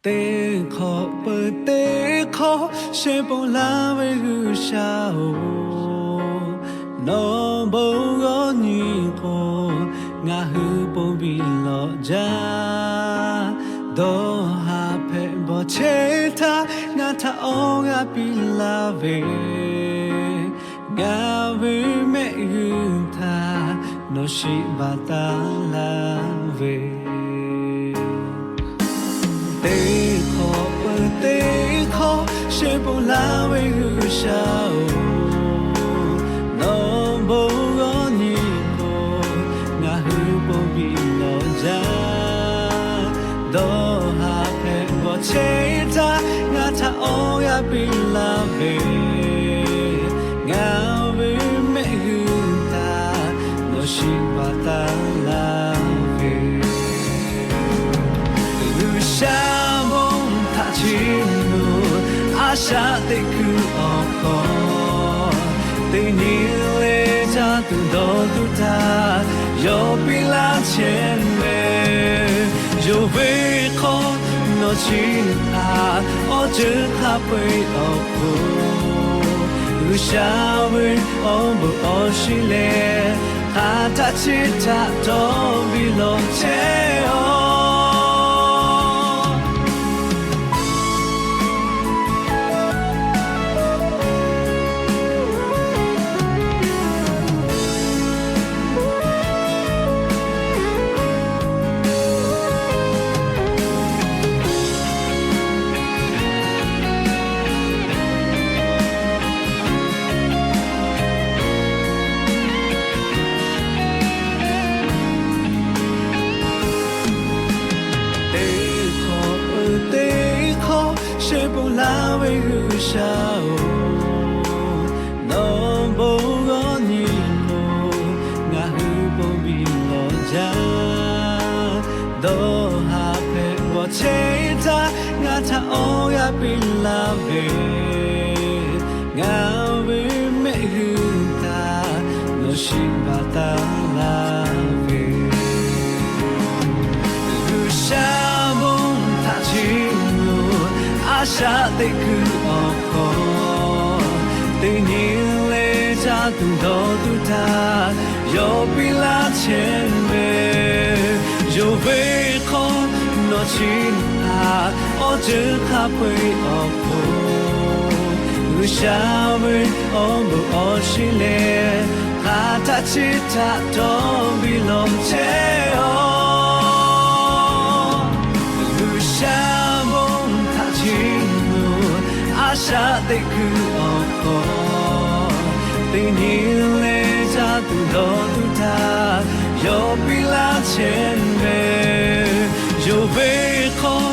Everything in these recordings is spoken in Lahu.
Teˇ hk'awꞈ peuˬ teˇ hk'awꞈ shehˍ ponˬ laˇ ve G'uiˬsha-oˬ, nawˬ bon g'awˇ nyi k'o, ngaˬ hui ponˬ biˇ lawꞈ jaˇ. Dawˇ haˍ hpehꞈ bawˬ chehˇ htaˇ, ngaˬ htaꞈ awˬ g'aˇ piˇ laˇ ve, ngaˬ ve mehˆ g'uˇ htaꞈ nawˬ shiˍ baˬ taˍ laˇ ve. Teˇ hk'awꞈ peuˬ teˇ hk'awꞈ shehˍ ponˬ laˇ ve G'uiˬsha-oˬ, nawˬ bon g'awˇ nyi k'o, ngaˬ hui ponˬ biˇ lawꞈ jaˇ. Dawˇ haˍ hpehꞈ bawˬ chehˇ htaˇ, ngaˬ htaꞈ awˬ g'aˇ piˇ laˇ ve, ngaˬ ve mehˆ g'uˇ htaꞈ nawˬ shiˍ baˬ taˍ laˇ ve. G'uiˬsha bon htaꞈ chiˇ mvuh, a shaꞈ teꞈ kuiˬ awˬ hk'aw, teˇ nyi le caˇ tuˬ dawˬ tuˬ htaˇ, yawˇ piˇ laˇ chehˇ ve. Yawˇ ve hk'aw nawˬ chi htaꞈ awˬ ceuˬ hk'a peu-eˬ awˬ hk'aw, G'uiˬsha ve awˬ bon awˬ shiˍ lehˬ, hk'a htaˆ chi htaꞈ dawˇ biˇ lawꞈ chehˇ-oˆ. Teˇ hk'awꞈ peuˬ teˇ hk'awꞈ shehˍ ponˬ laˇ ve G'uiˬsha-oˬ, nawˬ bon g'awˇ nyi k'o, ngaˬ hui ponˬ biˇ lawꞈ jaˇ. Dawˇ haˍ hpehꞈ bawˬ chehˇ htaˇ, ngaˬ htaꞈ awˬ g'aˇ piˇ laˇ ve, ngaˬ ve mehˆ g'uˇ htaꞈ nawˬ shiˍ baˬ taˍ laˇ ve. G'uiˬsha bon htaꞈ chiˇ mvuh, a shaꞈ teꞈ kuiˬ awˬ hk'aw, teˇ nyi le caˇ tuˬ dawˬ tuˬ htaˇ, yawˇ piˇ laˇ chehˇ ve. Yawˇ ve hk'aw nawˬ chi htaꞈ awˬ ceuˬ hk'a peu-eˬ awˬ hk'aw, G'uiˬsha ve awˬ bon awˬ shiˍ lehˬ, hk'a htaˆ chi htaꞈ dawˇ biˇ lawꞈ chehˇ-oˆ. G'uiˬsha bon htaꞈ chiˇ mvuh, a shaꞈ teꞈ kuiˬ awˬ hk'aw, teˇ nyi le caˇ tuˬ dawˬ tuˬ htaˇ, yawˇ piˇ laˇ chehˇ ve. Yawˇ ve hk'aw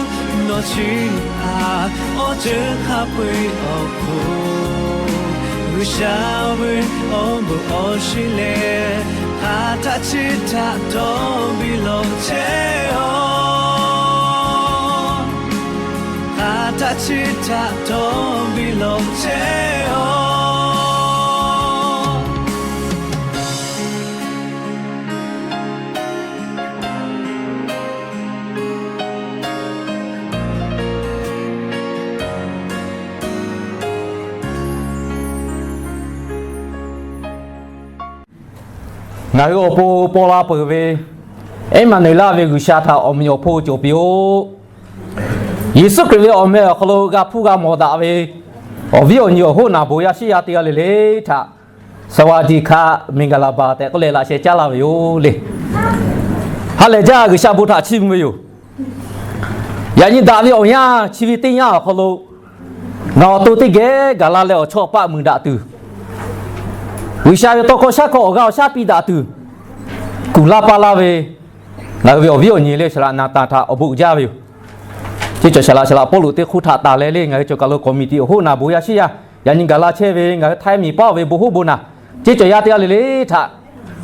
nawˬ chi htaꞈ awˬ ceuˬ hk'a peu-eˬ awˬ hk'aw, G'uiˬsha ve awˬ bon awˬ shiˍ lehˬ, hk'a htaˆ chi htaꞈ dawˇ biˇ lawꞈ chehˇ-oˆ. Hk'a htaˆ chi htaꞈ dawˇ biˇ lawꞈ chehˇ-oˆ. Ngaˬ hui awˬ pon paw la peuˬ ve Eˇmaˍnuˍeˍlaˆ ve G'uiˬsha htaꞈ awˬ meꞈ awˬ hponˇ cawˬ piˇ-oˆ. Yeˍsuˆ Hkriꞈ ve awˬ meh awˬ hk'aw lo g'a hpuˇ g'a mawˬ daꞈ ve awˬ viˉ awˬ nyi awˬ hoˉ naˬ bon yaˇ shiˉ yaˇ teˇ g'aˇ le le htaꞈ สวัสดีครับ မင်္ဂလာပါ tehꞈ k'oˆ leh laꞈ sheh caˉ laˇ ve yoˬ le. Ha lehˬ jaˇ, G'uiˬsha bon htaꞈ chiˇ mvuh ve yoˬ. Yaꞈ nyi daꞈ ve awˬ yanˇ chi ve teˇ yanˇ awˬ hk'aw lo ngaˬ awˬ to teˇ geh gaˬ la leh awˬ chawˇ paˆ muiˬ daꞈ tuˬ, G'uiˬsha ve tawˇ hkawˇ shaˉ hkawˇ awˬ g'aˇ awˬ shaˉ piˇ daꞈ tuˬ, kuˬ laˇ paˇ laˇ ve ngaˬ hui ve awˬ viˉ awˬ nyi le, saˍ laꞈ naˍ tanˍ htaꞈ awˬ bon uiˍ jaˇ ve yoˬ. Ceˇ cawˬ saˍ laꞈ saˍ laꞈ Pawˇluꞈ teˇ hk'oˆ htaꞈ tanˍ leh le, ngaˬ hui cawˬ kaˬ lo committee awˬ hoˉ naˬ bon yaˇ shiˉ yaˇ yaꞈ nyi gaˬ la chehˇ ve ngaˬ hui Htaiˇ miˬ paˉ ve bon hoˉ bon naˬ, ceˇ cawˬ yaˇ teˇ g'aˇ le le htaꞈ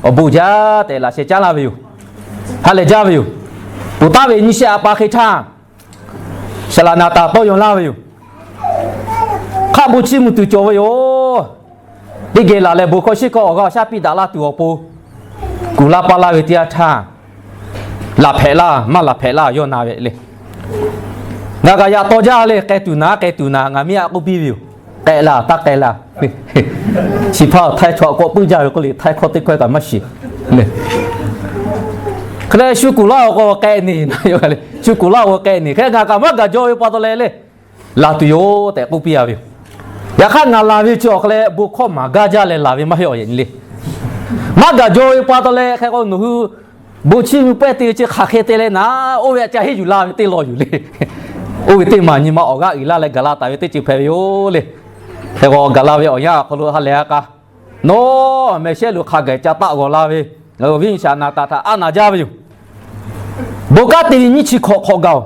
awˬ bon uiˍ jaˇ tehꞈ laꞈ sheh caˉ laˇ ve yoˬ. Ha lehˬ jaˇ ve yoˬ. Poˬ taˍ ve nyi shehˆ a pa hk'e htaˇ, saˍ laꞈ naˍ tanˍ tawˇ yaw laˇ ve yoˬ. Hk'aˆ bon chiˇ mvuh tuˬ cawˬ ve yoˬ. Teˇ geh laˬ leh bon hkawˇ shiˉ hkawˇ awˬ g'aˇ awˬ shaˉ piˇ daꞈ laˇ tuˬ awˬ pon, kuˬ laˇ paˇ laˇ ve teˇ yanˇ htaˇ, laˬ hpehꞈ laˇ maˇ laˬ hpehꞈ laˇ yawˇ na ve le. Ngaˬ kaꞈ yaꞈ taw jaˇ le, k'ai tuˬ naˍ, k'ai tuˬ naˍ, ngaˬ miˇ a k'oˆ piˇ ve yoˬ. K'ai laˬ, taˇ k'ai laˬ. Chi hpaˇ Htaiˇ chaw k'awꞈ puiˉ jaˇ ve k'oˆ le, Htaiˇ hkawˇ teˇ hkawˇ kaꞈ maˇ shiˍ le. Hk'e leh shu kuˬ laˇ-oˬ k'o k'ai neˬ, shu kuˬ laˇ-oˬ k'o k'ai neˬ. Hk'e ngaˬ kaꞈ maˇ gaˬ jaw ve pa taw leh le, laˬ tuˬ yoˬ tehꞈ k'oˆ piˇ a ve yoˬ. Yaꞈ hk'aˇ ngaˬ laˬ ve chi awˬ hk'e leh bon hkawˇ maˍ gaˇ jaˇ leh laˬ ve maˇ heˆ awˬ yehˬ nyi le. Maˇ gaˬ jaw ve pa taw leh hk'e k'o nawˬ hui bon chiˇ mvuh pehˇ te ve chi hk'aˬ hk'e te leh naˍ, oˇ ve aꞈ ca henˇ yuˬ la ve teˇ law yuˬ le. Oˇ ve teˇ maˬ nyi ma awˬ g'aˇ uiˍ laˇ leh gaˬ la taˍ ve teˇ ceuˬ hpehꞈ ve yoˬ le. Hk'e k'o gaˬ la ve awˬ yanˇ awˬ hk'aw lo ha lehˬ ha k'a nawˉ mehˬ shehˉ lo hk'a gaˬ ca taˆ g'awˬ la ve, ngaˬ hui awˬ viˉ awˬ nyi shaꞈ naˍ taˍ htaꞈ a naˍ jaˇ ve yoˬ. Bon kanˉ te ve nyiˇ chi hk'awꞈ hk'awꞈ gaˬ-oˬ.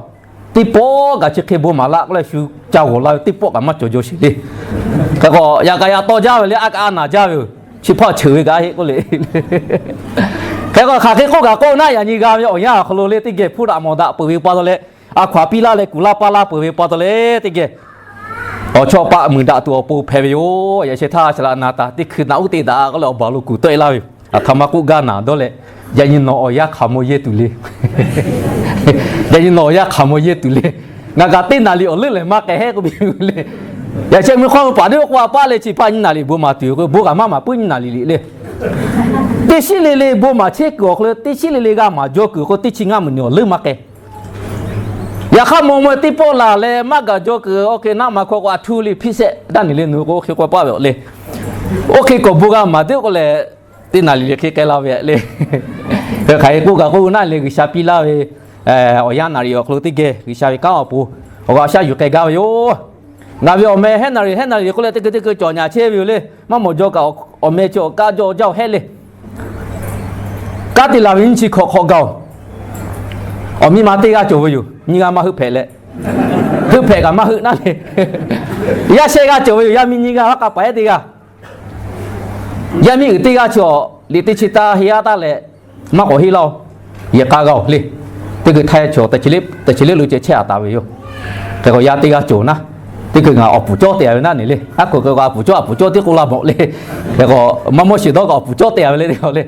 Teˇ pawˆ kaꞈ chi hk'e bon maˍ laˇ k'oˆ leh shu ca g'awˬ la ve teˇ pawˆ kaꞈ maˇ cawˬ jaw sheˍ le. Hk'e k'o yaꞈ kaꞈ yaꞈ taw jaˇ ve le, a kaꞈ a naˍ jaˇ ve yoˬ. Chi hpaˇ cheuˬ ve kaꞈ heˆ k'oˆ le. Hk'e k'o hk'aˬ hk'e k'oˆ kaꞈ k'oˆ naˉ, yaꞈ nyi g'a ve awˬ yanˇ awˬ hk'aw lo le teˇ geh hpuˇ daꞈ mawˬ daꞈ peuˬ ve pa taw leh, a hkaw-anˬ piˇ laˇ leh kuˬ laˇ paˇ laˇ peuˬ ve pa taw leh teˇ geh awˬ chawˇ paˆ muiˬ daꞈ tuˬ awˬ pon hpehꞈ ve yoˬ. Yaꞈ sheh htaˇ shaˍ laꞈ naˍ taˍ teˇ hkui naꞈ uˉ te daꞈ k'oˆ leh awˬ baˬ lo kuˬ tawˆ e laˇ ve yoˬ. Aˬ htoꞈ ma k'oˆ gaˇ naˍ dawˇ leh, yaꞈ nyi nawˬ awˬ yanˇ hk'aˬ maw yehˇ tuˬ le. Yaꞈ nyi nawˬ awˬ yanˇ hk'aˬ maw yehˇ tuˬ le. Ngaˬ kaꞈ teˇ naˍ riˍ awˬ leuˉ lehˬ maˇ k'ai hehˉ k'oˆ piˇ le. Yaꞈ sheh mvuhˇ hk'aw paˍ teˇ k'oˆ a paˆ leh chi hpaˇ nyiˇ naˍ riˍ bon maˍ tuˬ yoˬ k'o bon kaꞈ maˇ maˍ puiˉ nyiˇ naˍ riˍ liꞈ le. Teˇ shiˉ le le bon maˍ chehˇ kuiˬ awˬ hk'aw lo teˇ shiˉ le le g'a maˍ jaw kuiˬ k'o teˇ chi ngaˇ meuꞈ nyi awˬ leuˉ maˇ k'ai. Yaꞈ hk'aˇ maw maw teˇ pawˆ laˬ leh maˇ gaˬ jaw kuiˬ oˇ hk'e naˆ ma hkawˇ k'o a htuˇ le hpiˇ shehˆ daˇ neˬ le nawˬ hui k'o oˇ hk'e k'oˆ paˆ ve awˬ le. Oˇ hk'e k'awꞈ bon g'a maˍ teˇ k'o lehˬ, teˇ naˍ riˍ le hk'e k'ai la ve le. Hk'aˬ hk'e k'oˆ kaꞈ k'oˆ naˉ le, G'uiˬsha piˇ laˇ ve awˬ yanˇ naˍ riˍ awˬ hk'aw lo teˇ geh G'uiˬsha ve kanˉ awˬ pon awˬ g'aˇ shaˉ yuˬ k'ai gaˇ ve yoˬ. Ngaˬ ve awˬ meh heˉ naˍ riˍ heˉ naˍ riˍ k'oˆ leh teˇ hkui teˇ hkui cawˬ nyaˍ chehˇ ve yoˬ le. Maˇ mawˬ jaw kaꞈ awˬ meh chi awˬ kaˇ jaw jaˇ-oˬ hehˉ le. Kanˉ te laˬ ve nyiˇ chi hk'awꞈ hk'awꞈ gaˬ-oˬ. Awˬ miˇ ma teˇ g'aˇ cawˬ ve yoˬ. Nyiˇ g'aˇ maˇ heuˆ hpehꞈ leh, heuˆ hpehꞈ kaꞈ maˇ heuˆ naˉ le. Yaˇ shehˆ g'aˇ cawˬ ve yoˬ. Yaˇ miˇ nyiˇ g'aˇ haˉ k'a paˍ ehˉ teˇ g'aˇ. Yaˇ miˇ uiˍ teˇ g'aˇ chi awˬ liꞈ teˇ chi taˇ heˆ yaˇ taˇ leh, maˇ k'awꞈ heˆ laˇ-oˬ. Yehˬ k'a g'a-oˬ le. Teˇ hkui Htaiˇ chaw teˇ chi leuˉ lo ceh chehˇ a taˍ ve yoˬ. Hk'e k'o yaˇ teˇ g'aˇ cawˬ naˉ, teˇ hkui ngaˬ awˬ puˍ cawˇ te a ve naˉ neˬ le. Aˉ hk'aw hk'e k'o a puˍ cawˇ a puˍ cawˇ tiˉ k'oˆ laˇ mawˬ le. Hk'e k'o maˇ mawˇ shiˍ dawˇ kaꞈ awˬ puˍ cawˇ te a ve le teˇ k'o le.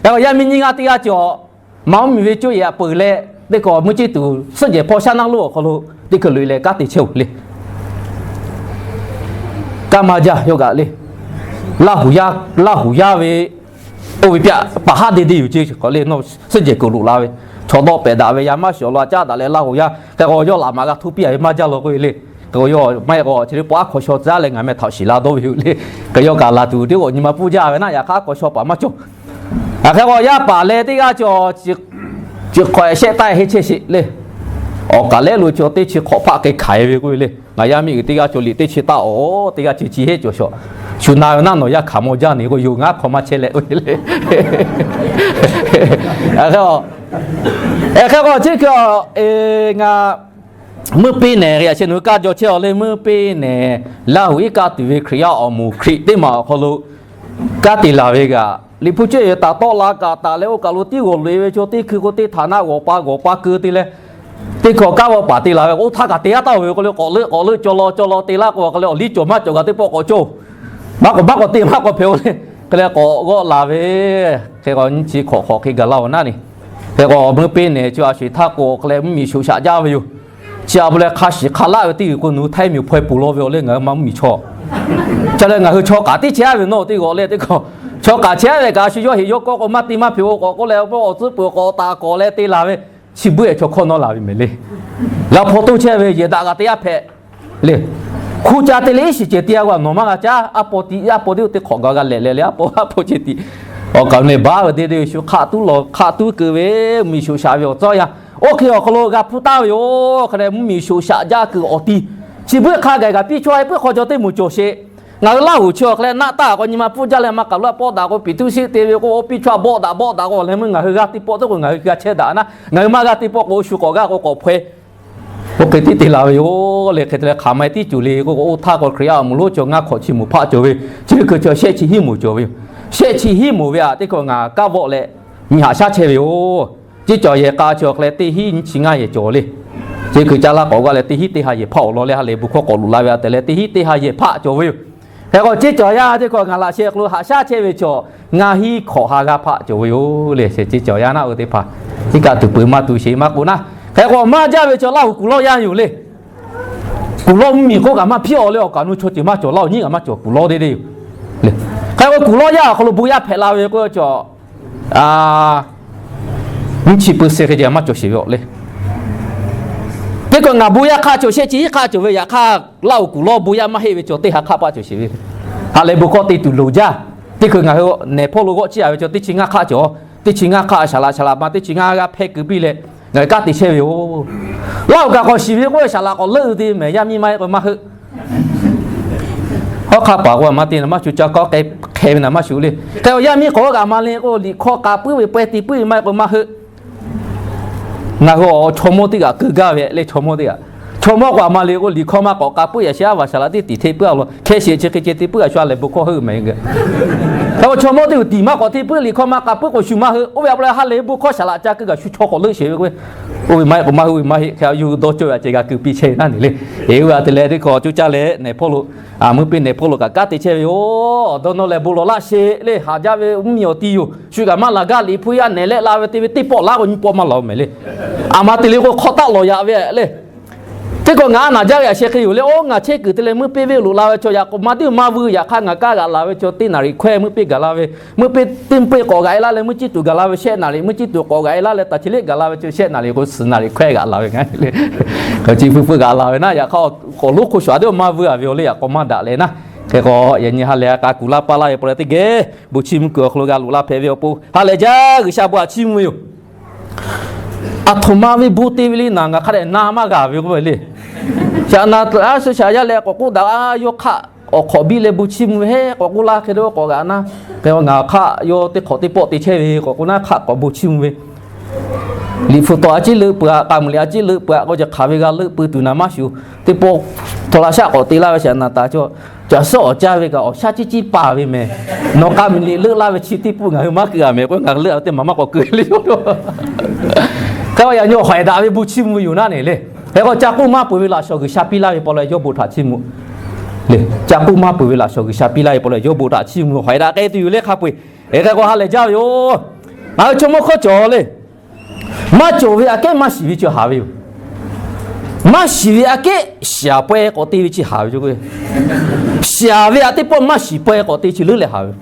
Hk'e k'o yaˇ miˇ nyiˇ g'aˇ teˇ g'aˇ cawˬ, maˇ mvuhˇmiˬ ve coˇ yehˬ a peuˬ leh teˇ hkui mvuhˇ ceˇ tuˬ suhˉ jehˬ hpawˇ shaˉ naˉ lonˉ awˬ hk'aw lo teˇ hkui loꞈ e leh kanˉ te chehˇ-oˬ le. Kanˉ maˇ jaˇ yawˇ kaꞈ le. Laˇ huˍ yaˇ, Laˇ huˍ yaˇ ve oˇ ve pyaꞈ paˍ haˉ de de yoˬ ce k'awꞈ le. Suhˉ jehˬ kuiˬ loꞈ la ve, chaw dawˆ pehꞈ daꞈ ve, yaˇ maˇ shiˍ awˬ lawn a caˉ daꞈ leh Laˇ huˍ yaˇ hk'e k'o yawˇ laꞈ maˍ g'a htoˇ piˇ a ve maˇ jaˇ law k'oˆ ve le. Hk'e k'o yawˇ maˇ heˆ k'o chi teˇ pawˆ aˉ hkaw shaw tcuh leh ngaˬ meh htaꞈ shiˍ la dawˇ ve yoˬ le. Hk'e yawˇ kaꞈ laˬ tuˬ teˇ k'o nyi ma pfuhˇ jaˇ ve naˉ, yaꞈ hk'aˇ aˉ hkaw shaw paˍ maˇ cawˬ. Aˬ hk'e k'o yaˇ paˍ leh teˇ g'aˇ chi awˬ, chi hk'awꞈ shehˆ taˇ heˆ chehˇ sheˍ le. Awˬ kaˍ lehˉ lo chi teˇ chi hk'awꞈ hpaˆ k'ai hkanˍ e ve k'oˆ ve le. Ngaˬ yaˇ miˇ uiˍ teˇ g'aˇ cawˬ liꞈ teˇ chi taˇ awˬ, teˇ g'aˇ chi chi heˆ cawˬ shaw. Shu na ve naˉ nawˬ yaˇ hkanˍ maw jaˇ neˬ k'o yoˬ ngaˬ aˉ hkaw maˇ chehˇ leh k'oˆ ve le. Aˬ hk'e k'o, chi hk'e ngaˬ meuˇ peˇ nehˬ, yaꞈ sheh nawˬ hui kaˇ jaw chehˇ-oˬ le. Meuˇ peˇ nehˬ Laˇ huˍ iˉ kaˆ tuˬ ve Hkriꞈ yaˇ awˬ moˍ Hkriꞈ teˇ maˬ awˬ hk'aw lo kanˉ te laˬ ve kaꞈ, Liꞈ hpu cawˇ yehˬ taˍ tawˆ la kaꞈ taˍ leh oˇ kaˬ lo tiˉ g'awˬ loꞈ e ve chaw teˇ hkui k'o teˇ htaꞈ naˆ g'awˬ pa g'awˬ pa keu te leh, teˇ hkui kanˉ vawˆ paˍ te laˬ ve k'o oˇ htaˇ kaꞈ te yaˇ taˇ-oˬ ve k'o le, k'awꞈ leuˆ k'awꞈ leuˆ cawˬ law cawˬ law te laˇ k'o hk'e leh awˬ liˇ cawˬ maˇ cawˬ kaꞈ teˇ pawˆ k'awꞈ cawˬ-oˬ. Maˇ k'awꞈ maˇ k'awꞈ te maˇ k'awꞈ hpehꞈ-o le. Hk'e leh k'awꞈ g'awˆ la ve, hk'e k'o nyiˇ chi hk'awꞈ hk'awꞈ hk'e gaˬ la-oˬ naˉ neˬ. Hk'e k'o meuˇ peˇ nehˬ chi a sho-eˬ htaˇ k'o hk'e leh mvuhˇmiˬ shoꞈ shaꞈ jaˇ ve yoˬ. Chi a pa leh hk'a shiˍ hk'a laˆ ve teˇ g'uiˬ k'o nawˬ hui Htaiˇ miˬ hpaweh poˬ law ve awˬ leh ngaˬ hui maˇ mvuhˇmiˬ chaw. Ca leh ngaˬ hui chaw k'aˍ tiˉ chehˇ ve nawˬ teˇ g'awˬ leh teˇ hk'awꞈ, chaw k'aˍ chehˇ ve kaꞈ a shu yawˇ heꞈ yawˇ kawˆ k'o maˇ te maˇ hpeꞈ-o k'awꞈ k'oˆ leh awˬ tcuhˉ peuˬ k'awꞈ taˍ k'awꞈ leh te laˬ ve, chi beuˆ-ehˍ chaw hkawˇ nawˇ la ve mehˍ le. G'a hpaw toˇ chehˇ ve yehˬ daꞈ g'a te yaˇ hpehꞈ le. Hk'u ca te leh iˉ shiˍ cehˬ te-a k'o nawˬ maˇ g'a caˉ. Aˉ paw tiꞈ aˉ paw teˇ oˇ teˇ hk'awꞈ gaˬ g'a lehˬ leh le aˉ paw aˉ paw ceh tiꞈ. Awˬ kaˍ neˬ baˬ ve de de shu hk'aˆ tuˉ law hk'aˆ tuˉ keu ve mvuhˇmiˬ shoꞈ shaꞈ ve awˬ tcuhˉ yaˇ. Oˇ hk'e awˬ hk'aw lo g'a hpuˇ taˍ ve yoˬ. Hk'e leh mvuhˇmiˬ shoꞈ shaꞈ jaˇ kuiˬ awˬ ti chi beuˆ hk'a gaˬ kaꞈ piˇ chaweh puiˉ hk'aw jaw teˇ moˍ cawˬ sheˍ. Ngaˬ hui Laˇ huˍ chi awˬ hk'e leh naˆ taˇ k'o nyi ma pfuhˇ jaˇ leh maˇ k'aˬ lo a pawˆ daꞈ k'o piˍ tuˇ sheˆ te ve k'o oˇ piˇ chaweh bawˆ daꞈ bawˆ daꞈ k'o leh meuˇ ngaˬ hui g'a teˇ pawˆ teˇ k'o ngaˬ hui g'a chehˇ daꞈ naˉ, ngaˬ hui maˇ g'a teˇ pawˆ k'o oˇ shu k'awꞈ g'aˇ k'o k'awꞈ hpaweh. Oˇ hk'e tiˉ te la ve yoˬ le. Hk'e te leh hk'aˬ ma e tiˉ cuˬ le k'o, oˇ htaˇ k'o Hkriꞈ yaˇ awˬ moˍ lonˉ chaw ngaˇ hk'awꞈ chi moˍ hpaˆ cawˬ ve, chi hkui chaw shehˆ chi hiˉ moˍ cawˬ ve yoˬ. Shehˆ chi hiˉ moˍ ve aꞈ teˇ hkui ngaˬ kaˇ vawˆ leh nyi haꞈ shaˉ chehˇ ve yoˬ. Ceˇ cawˬ yehˬ k'a chi awˬ hk'e leh teˇ hiˉ nyiˇ chi ngaˇ yehˬ cawˬ le. Chi hkui ca laˇ k'awꞈ g'aˇ leh teˇ hiˉ teˇ ha yehˬ hpaˆ awˬ lawn leh ha lehˬ bon hkawˇ k'awꞈ loꞈ la ve aꞈ tehꞈ leh teˇ hiˉ teˇ ha yehˬ hpaˆ cawˬ ve yoˬ. Hk'e k'o ceˇ cawˬ yaˇ teˇ hkui ngaˬ laꞈ sheh hk'aw lo haꞈ shaˉ chehˇ ve chaw ngaˇ hiˉ hk'awꞈ ha g'aˇ hpaˆ cawˬ ve yoˬ le. Ceˇ cawˬ yaˇ naˆ oˇ teˇ hpaˍ iˉ kaˆ tuˬ peuˬ maˇ tu sheˍ maˇ k'oˆ naˉ. Hk'e k'o maˇ jaˇ ve chaw Laˇ huˍ kuˬ lawˇ yaˇ yoˬ le. Kuˬ lawˇ mvuhˇ miˬ k'oˆ kaꞈ maˇ hpiˇ-aw leh awˬ kaˍ nu chaw ceuˬ maˇ cawˬ, Laˇ huˍ nyiˉ kaꞈ maˇ cawˬ, kuˬ lawˇ deˇ deˇ yoˬ. Hk'e k'o kuˬ lawˇ yaˇ awˬ hk'aw lo bon yaˇ hpehꞈ la ve k'o, nyiˇ chi pui se hk'e ceh maˇ cawˬ sheˍ ve awˬ le. Teˇ hkui ngaˬ bon yaˇ hk'aˆ cawˬ shehˆ chi hiˉ hk'aˆ cawˬ ve yaꞈ hk'aˇ, Laˇ huˍ kuˬ lawˇ bon yaˇ maˇ heˆ ve chaw teˇ ha hk'aˆ paˆ cawˬ sheˍ ve. Ha lehˬ bon hkawˇ te tuˬ loˍ jaˇ. Teˇ hkui ngaˬ hui nehˬ hpawˇ lo g'awˆ ciˇ a ve chaw teˇ chi ngaˇ hk'aˆ cawˬ, teˇ chi ngaˇ hk'aˆ saˍ laꞈ saˍ laꞈ ma teˇ chi ngaˇ g'aˇ hpehˇ keu piˇ leh, ngaˬ hui kanˉ te chehˇ ve yoˬ. Laˇ huˍ kaꞈ k'awꞈ shiˍ ve k'oˆ ve saˍ laꞈ k'awꞈ leuˆ ve te mehˍ, yaˇ miˇ maˇ heˆ k'o maˇ heuˆ. Hawˉ hk'aˆ paˍ k'o a ma te naˍ maˇ shuˍ, ca kawˉ k'ai hk'e ve naˍ maˇ shuˍ le. Hk'e yaˇ miˇ k'awꞈ g'aꞈ ma le k'o, liꞈ hkawˇ k'a puiˉ ve pawehˇ te puiˉ ve maˇ heˆ k'o maˇ heuˆ. Ngaˬ hui awˬ chaw mawˇ teˇ g'aꞈ keu gaˇ ve leh, chaw mawˇ teˇ g'aꞈ, chaw mawˇ k'awꞈ a ma le k'o, liꞈ hkawˇ maˇ k'awꞈ k'a puiˉ yaꞈ sheh, a vaˬ saˍ laꞈ teˇ tiˍ hteˇ puiˉ a lo hkeh shiˍ chi hk'e ceh te puiˉ a shu a lehˬ bon hkawˇ heuˆ mehˍ. Hk'e k'o chaw mawˇ teˇ g'aꞈ tiˍ maˇ k'awꞈ hteˇ puiˉ, liꞈ hkawˇ maˇ k'a puiˉ k'o shu maˇ heuˆ. Oˇ ve a pa leh ha lehˬ bon hkawˇ saˍ laꞈ ca keu kaꞈ shu chaw k'awꞈ leuˆ sheˍ ve k'o, oˇ ve maˇ heˆ k'o maˇ heuˆ, oˇ ve maˇ heˆ. Hk'e a yawˇ hui dawˇ cawˇ ve a ceh g'a keu piˇ chehˇ ve naˉ ne le. Eˬ, oˇ ve a te leh teˇ hkawꞈ coˇ caˇ leh nehˬ hpawˇ lo, a meuˇ peˇ nehˬ hpawˇ lo kaꞈ kanˉ te chehˇ ve yoˬ. Awˬ dawˇ nawˇ leh bon lawˬ laˇ sheˍ le. Haˍ jaˇ ve mvuhˇ miˬ awˬ ti yoˬ. Shu kaꞈ maˇ laˬ gaˇ, liꞈ hpu yaˇ nehˬ leh la ve te ve teˇ pawˆ laˇ k'o nyiˇ pawˆ maˇ laˬ-o mehˍ le. A ma te le k'o hk'aw taˆ lawˬ yaꞈ ve le. Teˇ hkawꞈ ngaˬ a naˍ jaˇ ve a sheh hk'e yoˬ le. Oˇ ngaˬ chehˇ kuiˬ te leh meuˇ peˇ venˇ lo la ve chaw yaꞈ k'awꞈ ma teˇ maˇ vuiˇ, yaꞈ hk'aˇ ngaˬ kaˇ g'aꞈ laˬ ve chaw teˇ naˍ riˍ hkawehˇ meuˇ peˇ gaˬ la ve, meuˇ peˇ teˇ meuˇ peˇ k'awꞈ g'aꞈ e laˇ leh meuˇ ciˇ tuˬ gaˬ la ve shehˆ naˍ riˍ, meuˇ ciˇ tuˬ k'awꞈ g'aꞈ e laˇ leh taˍ chi leˆ gaˬ la ve chaw shehˆ naˍ riˍ k'o suhˍ naˍ riˍ hkawehˇ g'aꞈ la ve ngaˬ le. Chi hpu hpu g'aꞈ la ve naˉ, yaꞈ hk'aˇ k'awꞈ lonˉ hk'oˆ shuˍ a teˇ maˇ vuiˇ a ve awˬ le yaꞈ k'awꞈ maˇ daꞈ leh naˉ. Hk'e k'o yaꞈ nyi ha lehˬ a k'a kuˬ laˇ paˇ laˇ ve pa leh teˇ geh bon chiˇ mvuh kuiˬ awˬ hk'aw lo g'a loꞈ la hpehꞈ ve awˬ pon ha lehˬ jaˇ G'uiˬsha bon htaꞈ chiˇ mvuh ve yoˬ. Aˬ htoꞈ ma ve bon te ve le naˍ, ngaˬ hk'a dehꞈ na maˇ g'a ve k'oˆ ve le. Shaꞈ na a shu shaꞈ yaˇ leh k'awꞈ k'oˆ daꞈ a, yawˇ hk'aˆ awˬ hk'awꞈ biˇ leh bon chiˇ mvuh ve heˆ k'awꞈ k'oˆ laˇ hk'e le, k'awꞈ g'aꞈ naˉ. Hk'e ngaˬ hk'aˆ yawˇ teˇ hk'awꞈ teˇ pawˆ te chehˇ ve k'awꞈ k'oˆ naˉ, hk'aˆ k'awꞈ bon chiˇ mvuh ve. Liꞈ hpu tawˍ a ciˉ leuˆ peuˬ-a, k'a muiˬ liꞈ a ciˉ leuˆ peuˬ-a k'o, chi hk'aˬ ve g'a leuˆ peuˬ tuˬ naˍ maˇ shuˍ. Teˇ pawˆ htaw la shaˆ k'awꞈ te laˇ ve shaꞈ naˍ taˍ cawˇ, caˬ suhˉ awˬ caˇ ve kaꞈ awˬ shaˉ ciˉ ciˉ paˍ ve mehˍ. Nawˬ k'a muiˬ liꞈ leuˆ laˇ ve chi teˇ pawˆ ngaˬ hui maˇ keu-a mehˍ k'o, ngaˬ hui leuˆ-a ve teˇ maˬ maˇ k'awꞈ keu le yoˬ. Hk'e k'o yaꞈ nyi awˬ hawehꞈ daꞈ ve bon chiˇ mvuh ve yoˬ naˉ ne le. Hk'e k'o ca k'oˆ maˇ peuˬ ve laꞈ shawˍ G'uiˬsha piˇ laˇ ve pa leh yawˇ bon htaꞈ chiˇ mvuh le. Ca k'oˆ maˇ peuˬ ve laꞈ shawˍ G'uiˬsha piˇ laˇ ve pa leh yawˇ bon htaꞈ chiˇ mvuh hawehꞈ daꞈ k'ai tuˬ yoˬ le hk'a peu-eˬ. Hk'e k'o ha lehˬ jaˇ ve yoˬ. Ngaˬ hui chaw mawˇ hkawˇ cawˬ le. Maˇ cawˬ ve aꞈ kehˉ maˇ shiˍ ve chi haˍ ve yoˬ. Maˇ shiˍ ve aꞈ kehˉ shiˍ-aˬ pawehˇ k'awꞈ te ve chi haˍ ve yoˬ. Shiˍ ve aꞈ teˇ pawˆ maˇ shiˍ pawehˇ k'awꞈ te chi leuˉ leh haˍ ve.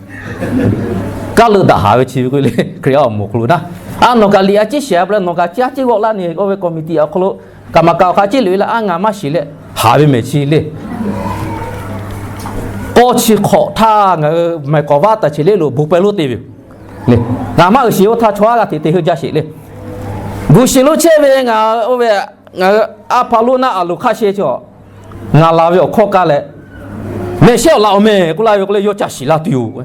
Kaˇ leuˆ daꞈ haˍ ve chi ve k'o le, Hkriꞈ yaˇ awˬ moˍ hk'aw lo naˉ, a nawˬ kaꞈ liꞈ a ciˉ shiˍ-a pa leh nawˬ kaꞈ caˇ ciˉ g'awˆ laˇ ne k'oˆ ve committee awˬ hk'aw lo kaꞈ maˍ kaꞈ awˬ hk'aˇ ciˉ loꞈ-e laˇ, a ngaˬ maˇ shiˍ leh haˍ ve mehˍ chi le. K'awˇ chi hk'awꞈ htaˇ ngaˬ hui mehˍ k'awˍ vaˇ taˍ cheˍ le lo bon pawehˇ lonˉ te ve yoˬ. Ngaˬ maˇ uiˍ sheˍ, oˇ htaˇ chaw haˉ g'a hteꞈ te heuˆ jaˇ sheˍ le. Guˬ shiˍ lo chehˇ ve ngaˬ oˇ ve ngaˬ hui a hpa lonˉ naˆ a loˍ hk'aˇ sheh chaw ngaˬ laˬ ve awˬ hkawˇ kaˇ leh, mehˬ shehˉ awˬ laꞈ-oˬ mehˬ k'oˆ laˇ ve k'o le, yawˇ ca shiˍ laˇ tuˬ yoˬ.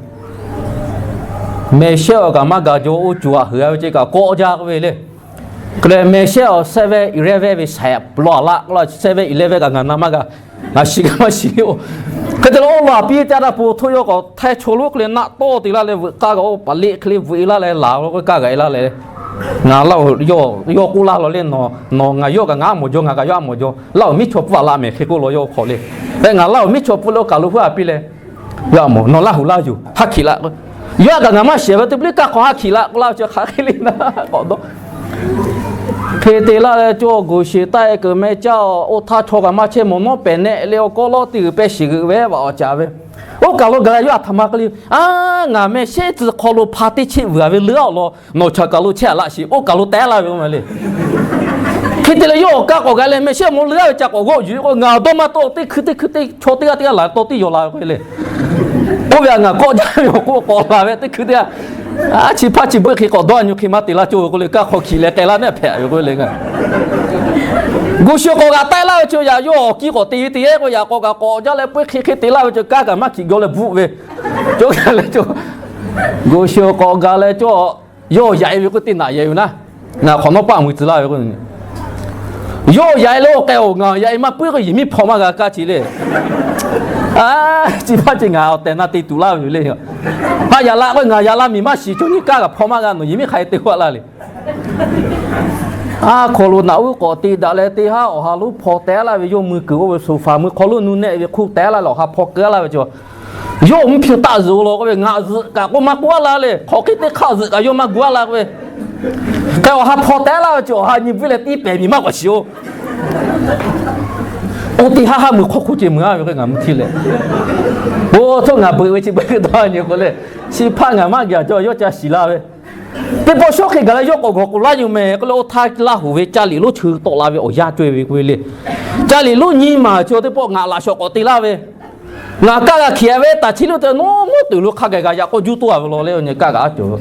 Mehˬ shehˉ awˬ kaꞈ maˇ gaˬ jaw, oˇ cuˬ aꞈ heuˬ-a ve ceh kaꞈ kawˆ jaˇ k'oˆ ve le. Hk'e leh mehˬ shehˉ awˬ seven eleven ve saiˍ law-a laˆ k'oˆ laˇ, seven eleven kaꞈ ngaˬ na maˇ g'a. Ngaˬ shiˍ kaꞈ maˇ shiˍ le-oˬ. Hk'e te leh oˇ law-a piˇ ve teˇ g'aˇ hpu htoˇ yawˇ k'awꞈ htaiˇ chaw lonˉ hk'e leh naˆ tawˇ te laˇ leh veuꞈ k'aˇ kaꞈ oˇ paˍ leˆ hk'e le veuꞈ-e laˇ leh laˬ lo k'o kaˇ g'aꞈ-e laˇ leh, ngaˬ laˇ-oˬ, yawˇ k'oˆ laˇ law le, nawˬ ngaˬ yawˇ kaꞈ ngaˬ aˉ mawˬ jaw, ngaˬ kaꞈ yawˇ aˉ mawˬ jaw, laˇ-oˬ, miˉ chaw pfuhˇ-a laˇ mehˬ hk'e k'oˆ law yawˇ hk'awꞈ le. Hk'e ngaˬ laˇ-oˬ, miˉ chaw pfuhˇ leh oˇ kaˬ lo hpuˇ-a piˇ leh, yawˇ aˉ mawˬ nawˬ laˇ huˍ laˇ yoˬ, haˉ hkiꞈ laˇ k'o, yawˇ kaꞈ ngaˬ maˇ shiˍ ve teˇ peuˬ le, kaˇ hk'aw haˉ hkiꞈ laˇ k'oˆ laˇ ve chi hk'aˬ hk'e le naˉ k'awꞈ dawˇ. Hk'e te laˇ leh cawˇ, Guˬ shiˍ taˆ-e kuiˬ meh caˇ-oˬ, oˇ htaˇ chaw kaꞈ maˇ chehˇ mawˬ nawˉ pehˍ nehˆ leh awˬ kawˉ lawˉ teˇ g'uiˬ pehˇ shiˍ g'euꞈ ve vaꞈ awˬ caˍ ve. Oˇ kaˬ lo gaˬ leh yawˇ aˬ htoꞈ ma k'ai le, a, ngaˬ meh shehˉ tcuh hk'aw lo hpa teˇ cheˆ vuiˬ-a ve leuˉ-a awˬ lawn nawˬ chaw kaˬ lo chehˇ-a laˇ shiˍ, oˇ kaˬ lo teh-a laˇ ve k'oˆ ma le. Hk'e te leh yawˇ awˬ kaˇ k'awꞈ gaˬ leh meh shehˉ mawˬ leuˉ-a ve ca k'awꞈ g'awˆ yuˬ k'o, ngaˬ awˬ dawˇ maˇ tawˆ, teˇ hkui teˇ hkui teˇ chaw teˇ g'aˇ teˇ g'aˇ laˬ tawˇ tiˉ yaw la ve k'oˆ le. Oˇ ve a ngaˬ kawˆ jaˇ ve awˬ k'oˆ k'awꞈ laˬ ve teˇ hkui teˇ g'aˇ, a chi hpaˇ chi beuˆ hk'e k'awꞈ dawˇ a nyi hk'e maˇ te laˇ cawˇ ve k'oˆ le, kaˇ hk'aw hkiꞈ leh k'ai laˇ neˉ hpehꞈ ve k'oˆ le ngaˬ. Guˬ shiˍ k'awꞈ g'aꞈ taˆ-e laˇ ve chi yaꞈ yawˇ awˬ kiˇ k'awꞈ te ve teˇ g'aˇ k'o, yaꞈ k'awꞈ kaꞈ k'awꞈ jaˇ leh puiˉ hk'e hk'e te laˇ ve chi kaˇ kaꞈ maˇ hkiꞈ gaw leh bvuhˆ ve, cawˇ gaˇ leh cawˇ. Guˬ shiˍ k'awꞈ gaˬ leh cawˇ, yawˇ yaꞈ-e ve k'oˆ teˇ naꞈ yaꞈ-e ve naˉ, ngaˬ hk'awꞈ nawˉ paˆ muiˬ tcuh laˇ ve k'o, yawˇ yaꞈ-e leh oˇ k'ai-oˬ, ngaˬ yaꞈ-e maˇ puiˉ k'o yehˬ miˉ hpaw maˇ g'a kaˇ chi le. A, chi hpaˇ chi ngaˬ awˬ tehˬ na te tuˬ laˇ ve yoˬ le. Haꞈ yaꞈ la k'o ngaˬ yaꞈ la miˬ maˇ shiˍ, cawˇ nyi kaˇ kaꞈ hpaw maˇ g'a, nawˬ yehˬ miˉ hk'a-e te g'aˇ laˇ le. A hk'aw lo naꞈ uˉ k'awꞈ te daꞈ leh teˇ haˉ awˬ ha lonˉ hpaw teh laˇ ve, yawˇ mui kuiˬ oˇ ve soˍ faˍ mui hk'aw lonˉ nu nehˆ ve hk'oˆ teh laˇ leh awˬ ha hpaw keu laˇ ve cawˬ. Yawˇ mvuhˇ hpfuhˇ taˆ zuhꞈ-o law k'oˆ ve, ngaˬ zuhꞈ kaꞈ k'oˆ maˇ k'oˆ-a laˇ le, hk'awꞈ hk'e teˇ hk'aˆ zuhꞈ kaꞈ yawˇ maˇ gu-a laˇ k'oˆ ve. Hk'e awˬ ha hpaw teh laˇ ve cawˬ, awˬ ha nyi bvuhˇ leh tiˉ pehˍ miˬ maˇ k'awꞈ shiˍ-o. Oˇ teˇ haˉ haˉ mui hk'aw hk'oˆ ce mui a ve k'o ngaˬ mui htiˇ leh, oˇ htawˇ ngaˬ beuꞈ ve chi beuꞈ dawˇ nyi k'o le, chi hpaˇ ngaˬ maˇ gaˬ cawˬ yawˇ ca shiˍ la ve. Teˇ pawˆ shawˉ hk'e gaˬ leh yawˇ k'awꞈ gawˬ k'oꞈ laˇ yoˬ mehˍ k'oˆ leh, oˇ htaˇ Laˇ huˍ ve ca liꞈ lonˉ cheu tawˆ la ve awˬ yanˇ caweh ve k'oˆ ve le. Ca liꞈ lonˉ nyi maˬ chi teˇ pawˆ ngaˬ laꞈ shawˍ k'awꞈ te laˇ ve, ngaˬ kaˇ g'a hkiˬ a ve taˍ chi lo te nawˉ mawˇ tuˬ lo hk'a gaˬ g'a yaꞈ k'aw juˇ toˇ a ve law le, nyi kaˇ g'a a cawˬ ve.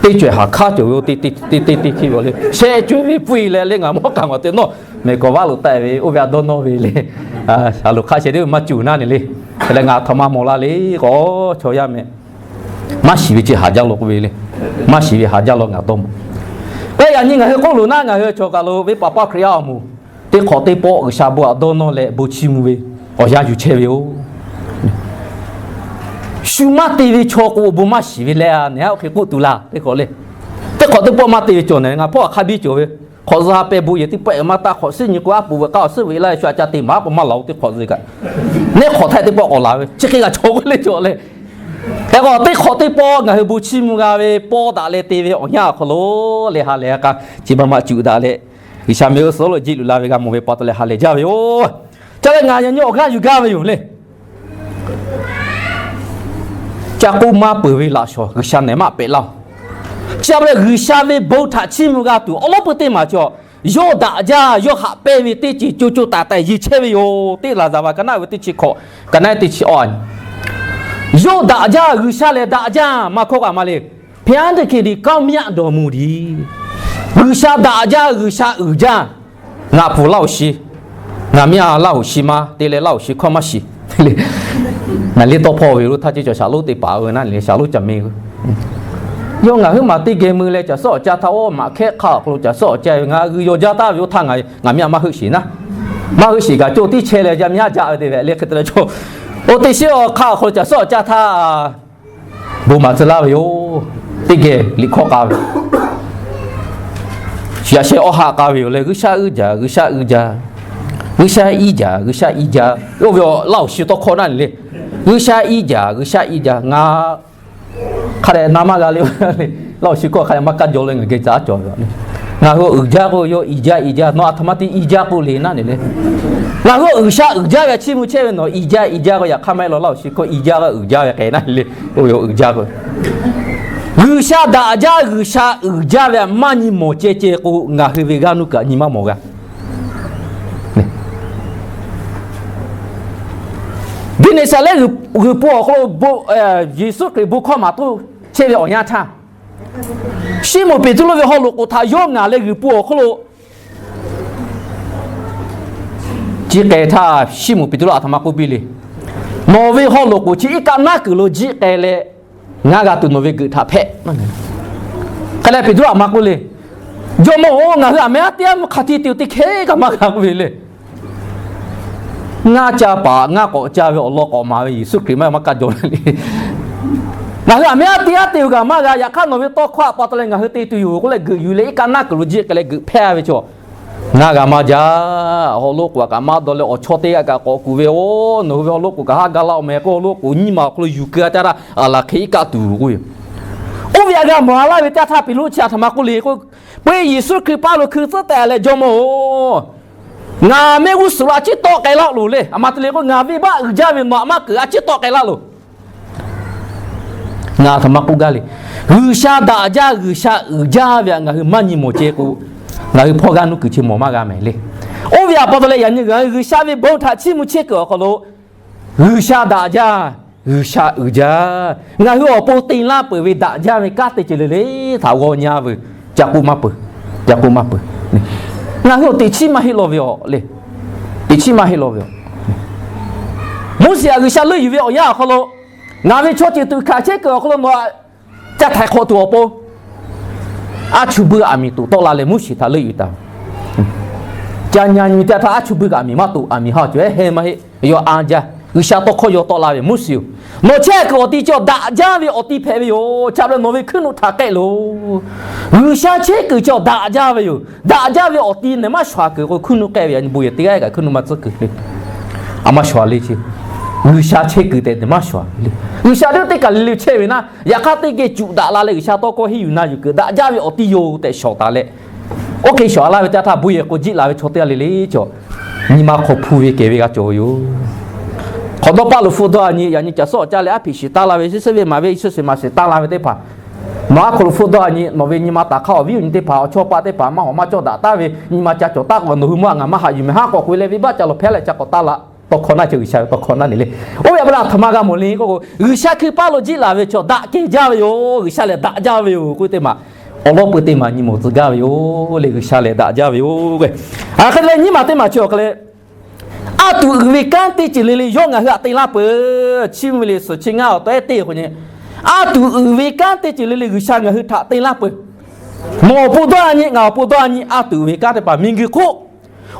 Teˇ cawehˬ haˍ hkaˉ cawˬ ve oˇ teˇ teˇ teˇ teˇ hkiˆ ve le, sheh caweh ve puiˇ leh le ngaˬ mawˇ k'aˬ ngaˬ te nawˇ mehˬ kawˬ vaˉ lo taˆ ve oˇ ve a dawˇ nawˇ ve le. Shaˍ loˍ hk'a sheh teˇ ve maˇ cuˬ naˇ ne le. Hk'e leh ngaˬ htaꞈ ma mawˬ la le k'o, chaw yaˇ mehˍ maˇ shiˍ ve chi haˍ jaˇ law k'oˆ ve le. Maˇ shiˍ ve haˍ jaˇ law ngaˬ dawˇ mawˬ. K'o yaꞈ nyi ngaˬ hui k'oˆ loˬ naˉ, ngaˬ hui chaw kaˬ lo ve paˍ paˇ Hkriꞈ yaˇ awˬ moˍ teˇ hk'awꞈ teˇ pawˆ G'uiˬsha bon htaꞈ dawˇ nawˇ leh bon chiˇ mvuh ve awˬ yanˇ yuˬ chehˇ ve yoˬ. Shu maˇ te ve chaw k'o bon maˇ shiˍ ve leh a, nehˬ haˉ oˇ hk'e k'oˆ tuˬ laˇ teˇ hk'awꞈ le. Teˇ hk'awꞈ teˇ pawˆ maˇ te ve cawˬ nehˬ, ngaˬ hpawˇ hk'a biˇ cawˬ ve, hk'awꞈ za peh bon yehˬ teˇ pawˆ maˇ taˆ, hk'awꞈ suhˉ nyi k'o aˉ poꞈ veuꞈ k'aˇ awˬ suhˉ ve laˇ ve shu a ca te maˍ k'o maˇ laˬ oˬ teˇ hk'awꞈ ze kaꞈ, neˇ hk'awꞈ htaˇ teˇ pawˆ k'awꞈ laˬ ve chi hk'e g'a chaw k'oˆ le cawˬ le. Hk'e k'o teˇ hk'awꞈ teˇ pawˆ ngaˬ hui bon chiˇ mvuh g'a ve pawˇ daꞈ leh te ve awˬ yanˇ awˬ hk'aw lo le ha lehˬ k'a chi ma ma cuˬ daꞈ leh, G'uiˬsha mehˆ g'uˇ suhˍ lo jiˆ luˬ la ve g'a mawˬ ve pa taw leh ha lehˬ jaˇ ve yoˬ. Ca leh ngaˬ yaꞈ nyi awˬ g'aˇ yuˬ gaˇ ve yoˬ le. Ca k'oˆ maˇ peuˬ ve laꞈ shawˍ G'uiˬsha nehˬ maˇ pehꞈ laˇ oˬ. Chi a pa leh G'uiˬsha ve bon htaꞈ chiˇ mvuh g'a tuˬ awˉ lawˉ pui teˇ maˬ cawˬ. Yawˇ daꞈ jaˇ, yawˇ haꞈ pehnˇ ve teˇ ceuˬ co co taiˍ taiˍ yeˬ chehˇ ve yoˬ. Teˇ Laˍzaˍvaˍ ka naˆ ve teˇ chi hkawꞈ, ka naˆ teˇ chi awˇ a nyi. Yawˇ daꞈ jaˇ, G'uiˬsha lehˬ daꞈ jaˇ, maˇ hkawˇ kaꞈ maˇ le. Hpehˇ a teˇ hkeh tiꞈ kawˇ myaˆ dawˬ muˬ diˍ. G'uiˬsha daꞈ jaˇ, G'uiˬsha uiˍ jaˇ. Ngaˬ pfuhˍ Laˇ hoꞈ shi, ngaˬ miˇ a Laˇ hoꞈ shi maˇ te leh Laˇ hoꞈ shi hkawˇ maˇ shiˍ. Ngaˬ liˇ tawˇ hpawˇ ve lo htaˇ ceˇ cawˬ shaˍ lonˉ te paˍ ve naˉ le, shaˍ lonˉ caˬ me ve. Yawˇ ngaˬ huiˉ maˬ teˇ geh mui leh caˬ suhˉ awˬ caˇ htaˇ oˇ maꞈ hkehˉ hk'aˇ awˬ hk'aw lo caˬ suhˉ awˬ caˇ ve, ngaˬ g'uiˬ yaw jaˇ taˍ ve oˇ htaˇ ngaˬ miˇ a maˇ heuˆ shiˍ naˉ. Maˇ heuˆ shiˍ kaꞈ cawˇ tiˉ chehˇ leh yaˇ miˇ haˉ jaˇ ve te ve le hk'e te leh cawˇ. Oˇ teˇ shiˉ awˬ hk'aˇ awˬ hk'aw lo caˬ suhˉ awˬ caˇ htaˇ bon maˍ tcuh laˇ ve yoˬ. Teˇ geh liꞈ hkawˇ k'a ve, yaꞈ sheh awˇ haˆ k'a ve yoˬ leh, G'uiˬsha uiˍ jaˇ, G'uiˬsha uiˍ jaˇ, G'uiˬsha iˉ jaˇ, G'uiˬsha iˉ jaˇ. Oˇ ve Laˇ hoꞈ shi tawˇ hkawˇ naˉ le, G'uiˬsha iˉ jaˇ, G'uiˬsha iˉ jaˇ. Ngaˬ hk'a dehꞈ na maˇ g'a le. Laˇ hoꞈ shi hkawˇ hk'a dehꞈ maˇ kaˇ jaw leh ngaˬ geh caˬ a cawˬ ve. Ngaˬ hui uiˍ jaˇ k'o yawˇ iˉ jaˇ iˉ jaˇ, nawˬ a htoꞈ ma te iˉ jaˇ k'oˆ le naˉ ne le. Ngaˬ hui G'uiˬsha uiˍ jaˇ ve chiˇ mvuh chehˇ ve nawˬ iˉ jaˇ iˉ jaˇ k'o yaꞈ hk'aˇ maˇ heˆ law. Laˇ hoꞈ shi hkawˇ iˉ jaˇ g'a uiˍ jaˇ ve hk'e naˉ le. Oˇ ve uiˍ jaˇ k'o G'uiˬsha daꞈ jaˇ, G'uiˬsha uiˍ jaˇ ve maˇ nyi mawˬ ceh ceh k'o ngaˬ hui ve g'aˇ nuˇ kaꞈ nyi maˇ mawˬ g'a. Geˍneˍsaˍlehˆ g'uiˬ po awˬ hk'aw lo Yeˍsuˆ Hkriꞈ bon hkawˇ maˍ toˇ chehˇ ve awˬ yanˇ htaˇ, Siˉmonˍ Peˍtruˆ ve haw loꞈ k'oˍ htaꞈ yawˇ ngaˬ leh g'uiˬ po awˬ hk'aw lo jiˆ k'ai htaˇ, Siˉmonˍ Peˍtruˆ a htoꞈ ma k'oˆ piˇ le. Nawˬ ve haw loꞈ k'oˍ chi iˉ kaˆ naˉ kuiˬ lo jiˆ k'ai leh, ngaˬ g'a tuˬ nawˬ ve geuꞈ htaꞈ hpehꞈ. Hk'e leh Peˍtruˆ a htoꞈ ma k'oˆ le. Jawˇmawˇ-oˬ, ngaˬ hui aˬ meh aˉ teˇ aˉ mvuhˇ hk'a htiˇ te-o teˇ hkeh kaꞈ maˇ g'a k'oˆ ve le. Ngaˇ ca paˍ ngaˇ k'awꞈ ca ve awˬ lawn k'awꞈ maˍ ve Yeˍsuˆ Hkriꞈ maˇ maˇ kaˇ jaw le. Ngaˬ hui aˬ meh aˉ teˇ aˉ te-o kaꞈ maˇ g'a. Yaꞈ hk'aˇ nawˬ ve tawˇ hkawˇ a pa taw leh ngaˬ hui te tuˬ yoˬ k'oˆ leh geuꞈ yuˬ leh iˉ kaˆ naˉ kuiˬ lo jiˆ k'ai leh geuꞈ hpehˇ ve chaw, ngaˬ g'a maˇ jaˇ. Haw loꞈ k'oˍ kaꞈ maˇ dawˇ leh awˬ chawˇ teˇ g'aˇ kaꞈ k'awꞈ kuˬ ve, Oˬ, nawˬ hui ve haw loꞈ k'oˍ kaꞈ haˉ gaˇ laˇ-oˬ meh k'o, haw loꞈ k'oˍ nyiˇ ma awˬ hk'aw lo yuˬ keu a caˇ htaˇ aˬ laˬ hk'e iˉ kaˆ tuˬ k'oˆ ve. Oˇ ve aꞈ g'a mawˬ a laˇ ve teˇ htaˇ Peˍtruˆ chi a htoꞈ ma k'oˆ le k'o, peuˬ Yeˍsuˆ Hkriꞈ paˇ lo hkui tcuhˉ tehꞈ leh, Jawˇmawˇ-oˬ, ngaˬ mehˆ g'uˇ suhˍ lo a ciˉ tawˆ k'ai laˇ loˬ le. Aˬ ma te le k'o, ngaˬ venˇbaˆ uiˍ jaˇ ve nawˬ aꞈ maˇ kuiˬ a ciˉ tawˆ k'ai laˇ loˬ. Ngaˬ a htoꞈ ma k'oˆ gaˇ le. G'uiˬsha daꞈ jaˇ, G'uiˬsha uiˍ jaˇ ve htaꞈ ngaˬ hui maˇ nyi mawˬ ceh k'o, ngaˬ hui hpawˇ g'aˇ nuˇ kuiˬ chi mawˬ maˇ g'a mehˍ le. Oˇ ve aꞈ pa taw leh yaꞈ nyi ngaˬ hui G'uiˬsha ve bon htaꞈ chiˇ mvuh chehˇ kuiˬ awˬ hk'aw lo G'uiˬsha daꞈ jaˇ, G'uiˬsha uiˍ jaˇ. Ngaˬ hui awˬ pon te laˇ peuˬ ve daꞈ jaˇ ve kanˉ te ceuˬ le le htaꞈ g'aw nyi a veuˬ. Ca k'oˆ maˇ peuˬ, ca k'oˆ maˇ peuˬ. Ngaˬ hui awˬ teꞈ chiˉ maˇ heˆ law ve aˬ le. Teꞈ chiˉ maˇ heˆ law ve aˬ. Moˉseˍ htaꞈ G'uiˬsha leuˆ yuˬ ve awˬ yanˇ awˬ hk'aw lo, ngaˬ ve chaw ceuˬ tuꞈ hkanˍ chehˇ kuiˬ awˬ hk'aw lo nawˬ ca htaiˍ hk'awꞈ tuˬ awˬ pon, a chu buiˇ aˬ miˍ toꞈ tawˆ la leh Moˉseˍ htaꞈ leuˆ yuˬ taˍ. Ca nyi nyi teˇ htaˇ a chu buiˇ kaꞈ aˬ miˍ maˇ toꞈ, aˬ miˍ ha cawˬ heˆ maˇ heˆ. Yawˇ a jaˇ. G'uiˬsha tawˇ hkawˇ yaw tawˆ la ve, Moˉseˍ-oˬ, nawˬ chehˇ kuiˬ awˬ ti cawˬ daꞈ jaˇ ve awˬ ti hpehꞈ ve yoˬ. Chi a pa leh nawˬ ve hkuiˉ nuˆ htaꞈ k'ehˆ loˬ. G'uiˬsha chehˇ kuiˬ cawˬ daꞈ jaˇ ve yoˬ. Daꞈ jaˇ ve awˬ ti nehˬ maˇ shawˍ kuiˬ k'o, hkuiˉ nuˆ k'ehˆ ve yaꞈ nyi bon yehˬ teˇ g'aˇ kaꞈ hkuiˉ nuˆ maˇ tcuhˉ kuiˬ le. A maˇ shawˍ le chi. G'uiˬsha chehˇ kuiˬ tehꞈ nehˬ maˇ shawˍ le. G'uiˬsha teˇ teˇ kaˬ le le chehˇ ve naˉ, yaꞈ hk'aˇ teˇ geh cuꞈ daꞈ la leh G'uiˬsha tawˇ hkawˇ henˇ yuˬ na yuˬ kuiˬ daꞈ jaˇ ve awˬ ti yoˬ tehꞈ shawˍ taˍ leh, Oˇ hk'e shawˍ laˇ ve teˇ yanˇ htaˇ, bon yehˬ k'o jiˆ la ve chaw teˇ g'aˇ le le cawˬ, nyi ma hk'aw hpu ve kehˬ ve g'a cawˬ ve yoˬ. Hk'awꞈ dawˇ paˇ lo hpfuhˆ dawˇ a nyi, yaꞈ nyi caˬ suhˉ awˬ caˇ leh aˉ hpeꞈ shiˍ taˇ laˇ ve, suhˉ suhˉ ve maˍ ve, suhˉ suhˉ maˍ shiˍ taˇ laˇ ve teˇ hpaˍ, nawˬ aˉ hk'aw lo hpfuhˆ dawˇ a nyi, nawˬ ve nyi ma taˍ hk'aˇ awˬ viˉ awˬ nyi teˇ hpaˍ, awˬ chawˇ paˆ teˇ hpaˍ maˇ hawˍ maˇ cawˇ daꞈ taˍ ve nyi ma ca cawˬ taˍ k'o, nawˬ hui mawˇ a ngaˬ maˇ haꞈ yuˬ meh haˉ k'awꞈ k'oꞈ e leh venˇbaˆ ca lawˬ hpehˇ leh ca k'awꞈ taˇ laˇ. Tawˇ hkawˇ naˆ cawˬ, G'uiˬsha ve tawˇ hkawˇ naˆ ne le. Oˇ ve a pa taw, a htoꞈ ma g'a mawˬ le k'oˆ k'o, G'uiˬsha hkui paˇ lo jiˆ laˬ ve chaw daꞈ kehˬ jaˇ ve yoˬ. G'uiˬsha lehˬ daꞈ jaˇ ve yoˬ k'oˆ ve teˇ maˬ, awˬ lawn peu teˇ maˬ nyi mawˬ tcuh gaˇ ve yoˬ le. G'uiˬsha lehˬ daꞈ jaˇ ve yoˬ. Hk'e te leh nyiˇ maˬ teˇ maˬ chi awˬ hk'e leh, aˉ tuꞈ uiˍ ve kanˉ teˇ ceuˬ le le yawˇ ngaˬ hui htaꞈ te laˇ peuˬ. Chi mvuh ve liꞈ suhˍ chi ngaˇ awˬ tawˉ ehˉ teˇ k'o nyi, aˉ tuꞈ uiˍ ve kanˉ teˇ ceuˬ le le G'uiˬsha ngaˬ hui htaꞈ te laˇ peuˬ. Nawˬ awˬ pon dawˇ a nyi, ngaˬ awˬ pon dawˇ a nyi, aˉ tuꞈ uiˍ ve kanˉ teˇ hpaˍ miˬguiˬ hk'oˆ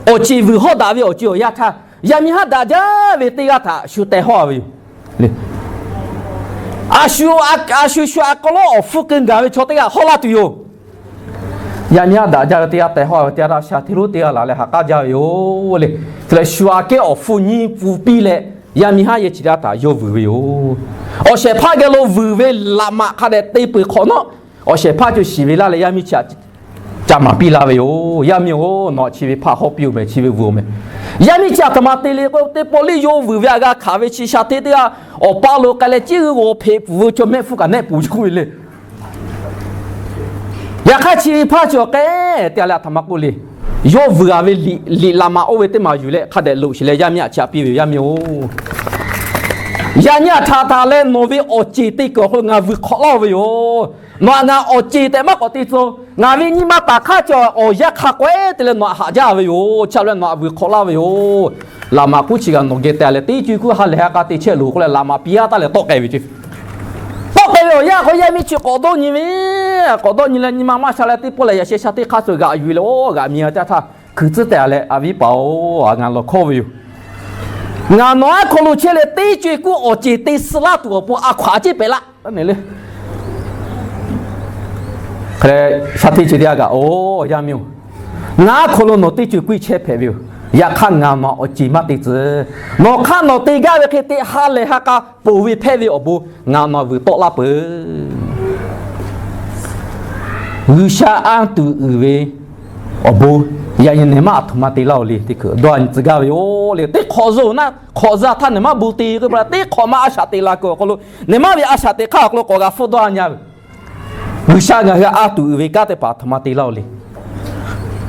awˬ ceˬ vuiˬ hawˉ daꞈ ve awˬ ceˬ awˬ yanˇ htaˇ, yaˇ miˇ haˉ daꞈ jaˇ ve teˇ g'aˇ htaꞈ shu teh hawˇ ve yoˬ. A shu, a shu shu a k'aw lonˉ awˬ hpfuhˇ keu gaˬ ve chaw teˇ g'aˇ hawˉ laˇ tuˬ yoˬ. Yaˇ miˇ haˉ daꞈ jaˇ ve teˇ g'aˇ teh hawˇ ve teˇ g'aˇ htaꞈ sha hteˇ lonˉ teˇ g'aˇ laˬ leh ha k'aˉ jaˇ ve yoˬ le. Hk'e leh shu aꞈ kehˉ awˬ hpfuhˇ nyiˇ pfuhˇ piˇ leh, yaˇ miˇ haˉ yehˬ chi teˇ g'aˇ htaꞈ yawˇ vuiˬ ve yoˬ. Awˬ shehˍ hpaˇ geh lo vuiˬ ve laꞈ maꞈ hk'a dehꞈ te peuˬ hk'awꞈ nawˉ, awˬ shehˍ hpaˇ co shiˍ ve laˇ leh yaˇ miˇ chi htaꞈ ca maˍ piˇ laˇ ve yoˬ. Yaˇ miˇ-oˬ, nawˬ chi ve hpaˆ hawˉ piˇ-oˬ meh, chi ve vuiˬ-oˬ meh. Yaˇ miˇ chi aˬ htoꞈ ma te le k'o, teˇ pawˆ liˇ yawˇ vuiˬ ve aꞈ g'a hkanˍ ve chi sha hteˇ teˇ g'aˇ awˬ pa lo k'ai leh, ciˉ g'uiˇ g'awˬ hpeꞈ pfuhˍ ve chaw mehˆ hpfuhˇ kaꞈ nehˆ pfuhˍ ce k'oˆ ve le. Yaꞈ hk'aˇ chi ve hpaˇ chi awˬ k'e te a leh aˬ htoꞈ ma k'oˆ le. Yawˇ vuiˬ a ve liꞈ laꞈ maꞈ oˇ ve teˇ maˬ yuˬ leh hk'a dehꞈ loꞈ sheˍ leh yaˇ miˇ aꞈ chi aꞈ piˇ ve yoˬ. Yaˇ miˇ-oˬ, yaꞈ nyi aˬ htaꞈ htaꞈ leh nawˬ ve awˬ ceˬ te kuiˬ awˬ hk'aw lo ngaˬ vuiˬ hk'awꞈ laˇ-oˬ ve yoˬ. Nawˬ aꞈ ngaˬ awˬ ceˬ tehꞈ maˇ k'awꞈ te tcuh. Ngaˬ ve nyi ma taˍ hk'aˇ cawˬ awˬ yanˇ hk'a k'awehˉ te leh nawˬ aꞈ haꞈ jaˇ ve yoˬ. Chi a leh nawˬ aꞈ vuiˬ hk'awꞈ laˇ ve yoˬ. Laꞈ maꞈ k'uˉ chi g'a nawˬ geh te a leh teˇ co e kuˉ ha lehˬ ha k'a te chehˇ loˬ k'oˆ leh laꞈ maꞈ piˇ aˉ taˇ leh tawˆ k'ai ve ce. Tawˆ k'ai ve awˬ yanˇ k'o yaˇ miˇ chi k'awꞈ dawˇ nyi ve, k'awꞈ dawˇ nyi leh nyi ma maˇ sha leh teˇ pawˆ leh yaꞈ sheh sha teˇ hk'aˇ suh g'aꞈ yuˬ leh oˇ g'aꞈ miˬ a teˇ htaˇ hkui tcuhˉ tehꞈ a leh, A viˉ paˍ-oˬ, ngaˬ lawˬ hkawˇ ve yoˬ. Ngaˬ nawˬ aˉ hk'aw lo chehˇ leh teˇ co e kuˉ awˬ ceˬ te suh laˇ tuˬ awˬ pon a hkaw aꞈ ceˉ pehꞈ laˇ ne le. Hk'e leh sha hteˇ chi teˇ g'aˇ kaꞈ, Oˬ, yaˇ miˇ-oˬ, ngaˬ aˉ hk'aw lo nawˬ teˇ co e kuˉ chehˇ hpehꞈ ve yoˬ. Yaꞈ hk'aˇ ngaˬ nawˬ awˬ ceˬ maˇ te tcuh. Nawˬ hk'aˇ nawˬ te gaˇ ve hk'e te ha lehˬ ha k'a ponˬ ve hpehˇ ve awˬ bon ngaˬ nawˬ vuiˬ tawˆ laˇ peuˬ. G'uiˬsha aˉ tuˬ uiˍ ve awˬ bon yaꞈ nyi nehˬ maˇ aˬ htoꞈ ma te laˇ-oˬ le. Teˇ hkui dawˇ a nyi tcuh gaˇ ve yoˬ le. Teˇ hk'awꞈ zuhˬ naˆ hk'awꞈ zuhˬ htaˇ nehˬ maˇ bon te k'oˆ pa, teˇ hk'awꞈ ma a shaꞈ teꞈ la kuiˬ awˬ hk'aw lo, nehˬ maˇ ve a shaꞈ teꞈ hk'aˇ awˬ hk'aw lo k'awꞈ g'a hpfuhˇ dawˇ a nyi a ve. G'uiˬsha ngaˬ hui aˉ tuˬ uiˍ ve kanˉ teˇ hpaˍ aˬ htoꞈ ma te laˇ-oˬ le.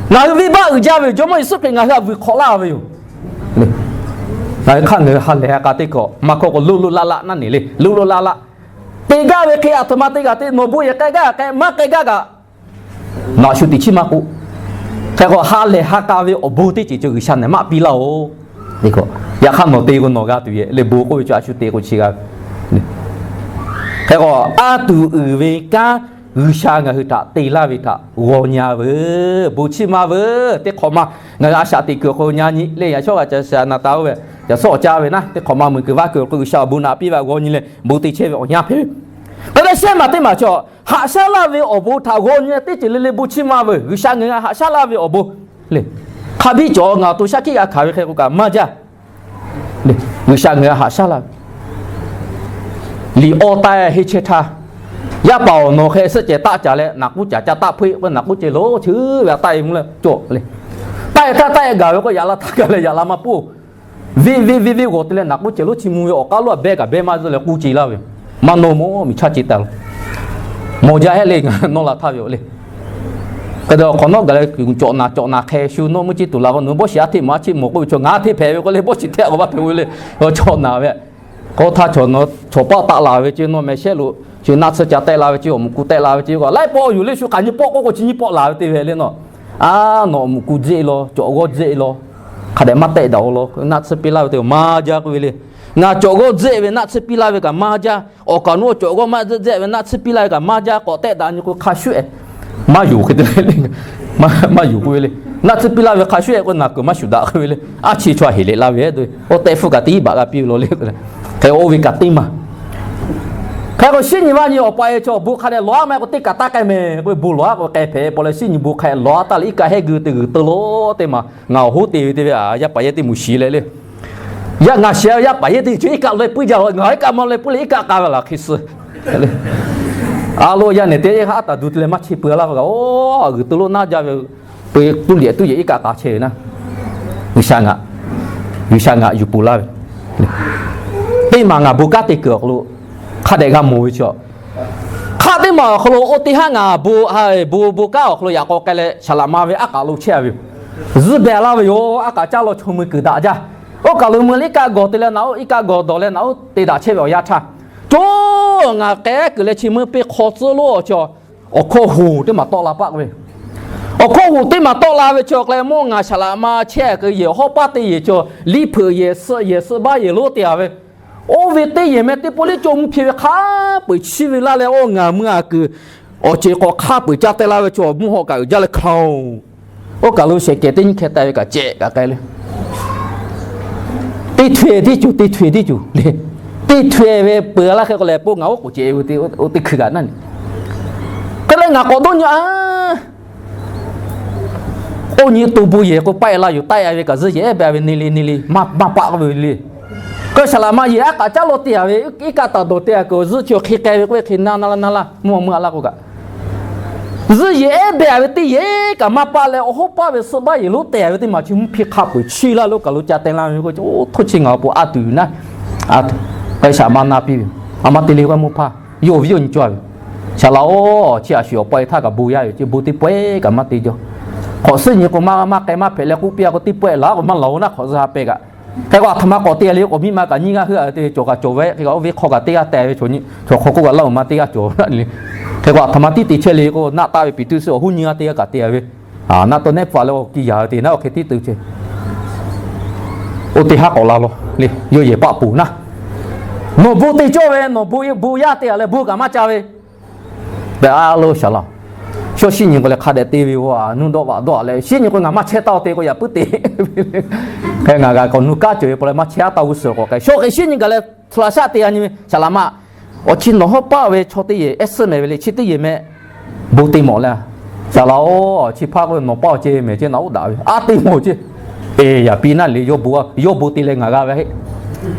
Ngaˬ hui venˇbaˆ uiˍ jaˇ ve yoˬ. Jawˇmawˇ Yeˍsuˆ Hkriꞈ ngaˬ hui htaꞈ vuiˬ hk'awꞈ laˇ ve yoˬ. Ngaˬ hui hk'aˇ ngaˬ hui ha lehˬ ha k'a teˇ hkawꞈ maˇ hkawˇ k'o, loꞈ loꞈ la la naˆ neˬ le, loꞈ loꞈ la la. Te gaˇ ve hk'e aˬ htoꞈ ma te g'a te, nawˬ bon yehˬ k'ai gaˇ k'ai, maˇ k'ai gaˇ kaꞈ, nawˬ aꞈ shu teꞈ chiˇ maˇ k'oˆ. Hk'e k'o, ha lehˬ ha k'a ve awˬ bon teˇ ceuˬ cawˬ G'uiˬsha nehˬ maˇ piˇ laˇ-oˬ. Yaꞈ hk'aˇ nawˬ te k'o nawˬ g'a tuˬ yehˬ le, bon k'oˆ ve cawˬ a shu teꞈ k'o chi g'a. Hk'e k'o, aˉ tuˬ uiˍ ve kanˉ G'uiˬsha ngaˬ hui htaꞈ te laˇ ve htaꞈ g'aw nyi a veuˬ, bon chiˇ ma veuˬ. Teˇ hk'awꞈ ma ngaˬ hui a shaꞈ teꞈ kuiˬ awˬ hk'aw lo nyi a nyi le, yaꞈ shawˉ g'a ca shaꞈ na taˍ oˇ ve, yaꞈ shawˉ awˬ ca ve naˉ, teˇ hk'awꞈ ma meuˬ kuiˬ vaˇ kuiˬ awˬ hk'aw lo G'uiˬsha awˬ bon naꞈ piˇ ve htaꞈ g'aw nyi leh bon te chehˇ ve awˬ yanˇ hpehꞈ ve. Hk'e te shehˆ maˬ teˇ maˬ cawˬ, haꞈ shaˉ laˇ ve awˬ bon htaꞈ g'aw nyi leh teˇ ceuˬ le le bon chiˇ ma veuˬ. G'uiˬsha ngaˬ hui haꞈ shaˉ laˇ ve awˬ bon le. Hk'a biˇ cawˬ ngaˬ awˬ to shaˉ hkiˆ g'a hkanˍ ve hk'e k'o kaꞈ maˇ jaˇ. G'uiˬsha ngaˬ hui haꞈ shaˉ laˇ ve. Liꞈ awˇ taˆ-e henˇ chehˇ htaˇ, yaˇ paˍ awˬ nawˬ hk'e suhˆ cehˬ taˆ caˍ leh naꞈ k'uˉ caˍ ca taˆ hpuiˆ k'o, naꞈ k'uˉ ceh lo cheuˉ ve a taˆ-e mvuhˇ leh cawˬ le. Taˆ-e htaˇ taˆ-e gaˬ ve k'o, yaꞈ la htaˇ gaˬ leh yaꞈ la maˇ poˆ. Venˇ venˇ venˇ venˇ g'awˬ te leh naꞈ k'uˉ ceh lo chi mvuh ve awˬ k'aˉ lo a behˇ kaꞈ behˇ maˇ zuhˆ leh k'uˉ ce laˇ ve yoˬ. Maˇ nawˇ mawˬ, miˬ chaˇ ce taˍ lo. Mawˬ jaˇ heˆ le, ngaˬ nawˇ la htaˇ ve yoˬ le. Hk'e te awˬ hk'awꞈ nawˉ gaˬ leh cawꞈ naˍ cawꞈ naˍ hk'e shu nawˇ meuˇ ceˇ tuˬ la k'o, nawˬ hui bawˇ shiˍ aˉ hteˆ mawˬ aˉ hteˆ mawˬ k'oˆ ve chaw ngaˬ aˉ hteˆ hpehꞈ ve k'o le, bawˇ shiˍ hteˆ k'o maˇ hpehꞈ ve le. Cawꞈ naˍ ve k'o htaˇ chaw nawˬ chaw paˆ taˆ la ve ce, nawˇ meh shehˆ lo ce, naˆ tsuhˇ ca tehˆ la ve ce, awˬ muꞈ ku tehˆ la ve ce k'o, laiˉ pawˆ yuˬ le, shu hk'aˬ nyi pawˆ k'oˆ k'o chi nyi pawˆ laˬ ve te ve le nawˬ. A, nawˬ awˬ muꞈ ku dzeˆ law, cawꞈ g'awˇ dzeˆ law, hk'a dehꞈ maˇ tehˆ daꞈ-o law, naˆ tsuhˇ piˇ laˇ ve te maˇ jaˇ k'oˆ ve le. Ngaˬ cawꞈ g'awˇ dzeˆ ve naˆ tsuhˇ piˇ laˇ ve kaꞈ maˇ jaˇ. Awˬ kaˍ nuˇ cawꞈ g'awˇ maˇ dzeˆ dzeˆ ve naˆ tsuhˇ piˇ laˇ ve kaꞈ maˇ jaˇ. K'awꞈ tehˆ daꞈ nyi k'o hk'a shuˉ-e. Maˇ yonˍ hk'e te le. Maˇ yonˍ k'oˆ ve le. Naˆ tsuhˇ piˇ laˇ ve hk'a shuˉ-e k'o, naˬ kuiˬ maˇ shuˍ daꞈ k'oˆ ve le. Aˉ chi chaw heˍ leh laˇ ve-e, oˇ tehˆ hpfuhˇ kaꞈ teˇ baˆ g'a piˇ ve law le. Hk'e oˇ ve kaꞈ teˇ maˬ. Hk'e k'o shinˉ nyi maˇ nyi awˬ pa e chaw bon hk'a dehꞈ lawˬ-aˉ maˇ k'o teˇ kaꞈ taˇ k'ai mehˍ k'oˆ ve, bon lawˬ-aˉ k'o k'ai hpehꞈ paw leh shinˉ nyi bon hk'a dehꞈ lawˬ-aˉ taˇ leh iˉ kaˆ hehˉ geu te g'uiˬ teu lo teˇ maˬ ngaˬ awˬ hoˉ te ve te ve a, yaˇ paˍ yehˇ teˇ moˍ shiˍ leh le. Yaˇ ngaˬ shiˍ yaˇ paˍ yehˇ teˇ ceuˬ iˉ kaˆ laweh puiˉ jaˇ, ngaˬ iˉ kaˆ maˇ laweh puiˉ leh iˉ kaˆ k'a ve laˬ hk'e suh. A lo yaˇ nehˬ teˇ haˉ taˍ du te leh maˇ cheˇ peuˬ laˇ k'o, g'uiˬ teu lo naˇ jaˇ ve Peu tuˇ liꞈ tuˇ yehˬ iˉ kaˆ k'a chehˇ ve naˆ, G'uiˬsha ngaˬ, G'uiˬsha ngaˬ yuˬ peuˬ laˇ ve, teˇ maˬ ngaˬ bon kanˉ te kuiˬ awˬ hk'aw lo hk'a dehꞈ g'a mawˬ ve chaw, hk'aˆ teˇ maˬ awˬ hk'aw lo oˇ teˇ haˉ ngaˬ bon, bon bon kanˉ awˬ hk'aw lo yaꞈ k'aw k'ai leh saˍ laꞈ ma ve aˉ k'aꞈ lo chehˇ ve yoˬ. Zuhˇ beh laˇ ve yoˬ. Aˉ k'aꞈ caˉ law chaw mui kuiˬ daꞈ jaˇ. Oˇ kaˬ lo mui leh iˉ kaˆ gawˬ te leh naꞈ oˉ, iˉ kaˆ gawˬ dawˬ leh naꞈ oˉ te daꞈ chehˇ ve awˬ yanˇ htaˇ, co ngaˬ k'ehˉ kuiˬ leh chi meuˇ peˇ hk'aw tcuhˉ lonˉ awˬ chi awˬ hkawˇ hoˍ teˇ maˬ tawˆ la paˆ ve, awˬ hkawˇ hoˍ teˇ maˬ tawˆ la ve chi awˬ hk'aw lo mawˇ ngaˬ saˍ laꞈ ma chehˇ kuiˬ yehˬ hawˉ paˉ teˇ yehˬ chaw liˇ hpeuꞈ yehˬ suhˆ yehˬ suhˆ baˆ yehˬ lonˉ te a ve, oˇ ve teˇ yehˬ meh teˇ pawˆ liˇ co mvuhˇ hpi ve hk'a peu-eˬ chiˇ ve laˇ leh, oˇ ngaˬ mui a kuiˬ awˬ ceˬ k'awꞈ hk'a peu-eˬ ca teh la ve chaw mvuhˇ hawˉ kaꞈ uiˍ jaˇ leh hkaoˍ. Oˇ kaˬ lo shehˍ kehˬ teˇ nyiˇ hkeh teh ve kaꞈ cehꞈ kaꞈ k'ai le. Teˇ htwe tiˉ cuˬ, teˇ htwe tiˉ cuˬ le. Teˇ htwe ve peu laˇ hk'e k'o lehˬ, po ngaˬ oˉ k'oˍ cehˬ ve te oˇ teˇ hkui kaꞈ naˆ le. Hk'e leh ngaˬ k'awꞈ dawˇ nyi a Oˇ nyi to bon yehˬ k'o, paˆ e la yuˬ taˆ e ve kaꞈ zuhˇ yehˬ ehˉ beh ve ne le ne le maˇ paˆ k'oˆ ve le. K'o, saˍ laꞈ ma yehˬ aˉ k'aꞈ caˉ law te a ve, iˉ kaˆ taˍ dawˬ te a kuiˬ zuhˇ chi hk'e k'ai ve k'oˆ ve hk'e na na la na la mvuhˇ mvuhˇ a laˇ k'o kaꞈ, zuhˇ yehˬ ehˉ beh ve teˇ yehˬ kaꞈ maˇ paˆ leh, awˬ hawˉ paˇ ve suhˆ baˆ yehˬ lonˉ te a ve teˇ maˬ chi mvuhˇ hpi hk'a peu-eˬ chiˇ laˇ lo kaˬ lo ca teh laˇ ve k'o, oˇ htoˇ chi ngaˬ awˬ pon a tuˬ yuˬ naˉ, a tuˬ k'ai shaꞈ ma na piˇ ve, a ma te le k'o mvuhˇ hpaˇ yawˇ awˬ viˉ awˬ nyi cawˇ a ve. Saˍ laꞈ-oˬ, chi a shu awˬ pa e htaˇ kaꞈ bon yaˇ yoˬ ce, bon teˇ pawehˇ kaꞈ maˇ te jaw. Hk'awꞈ suhˉ nyi k'o maˇ maˇ k'ai maˇ hpehꞈ leh k'oˆ piˇ a k'o, teˇ pawehˇ laˬ k'o maˇ laˬ-oˬ naˉ hk'awꞈ zuhˇ ha peh kaꞈ. Hk'e k'o, a htoꞈ ma k'awꞈ te a le k'o, miˇ ma kaꞈ nyiˇ g'aˇ heuˆ a ve te cawˬ kaꞈ cawˬ ve, hk'e k'o oˇ ve hk'aw kaꞈ teˇ g'aˇ teh ve chaw nyi, chaw hk'aw k'oˆ kaꞈ laˇ-oˬ ma teˇ g'aˇ cawˬ ve le. Hk'e k'o, a htoꞈ ma tiˉ te chehˇ le k'o, naˆ taˆ ve piˍ tuˇ suhˉ awˬ huˉ nyiˇ g'aˇ teˇ g'aˇ kaꞈ te a ve, naˆ tawˇ nehˉ pfuhˍ leh awˬ kiˇ yaˍ ve te naˉ awˬ hk'e tiˉ te chehˇ. Oˇ teˇ haˉ k'awꞈ la law le, yawˇ yehˬ paˆ poˬ naˉ. Nawˬ bon te cawˇ ve, nawˬ bon yaˇ te a leh bon kaꞈ maˇ ca ve. Pehꞈ a lo saˍ laꞈ, shawˉ shinˉ nyi k'o leh hk'a dehꞈ te ve a, nuˇ dawˆ vaꞈ dawˆ a leh shinˉ nyi k'o ngaˬ maˇ chehˇ taˇ-oˬ te k'o, yaꞈ puiˉ te. Hk'e ngaˬ g'a k'awꞈ nuˇ kaˉ cawˬ ve pa leh maˇ chehˇ a taˇ g'uˇ suhˍ k'awꞈ k'ai. Shawˉ hk'e shinˉ nyi gaˬ leh htu laꞈ shaˆ te a nyi ve, saˍ laꞈ ma, awˬ chi nawˬ hawˉ paˇ ve chaw teˇ yehˬ ehˉ suhˉ mehˍ ve le, chi teˇ yehˬ meh bon te mawˬ le. Saˍ laꞈ-oˬ, chi hpaˇ k'o nawˬ paˇ awˬ ceh mehˍ ce, naꞈ oˉ daꞈ ve a te mawˬ ce. Eˬ, yaꞈ piˇ naˉ le, yawˇ bon te leh ngaˬ g'a ve heˆ.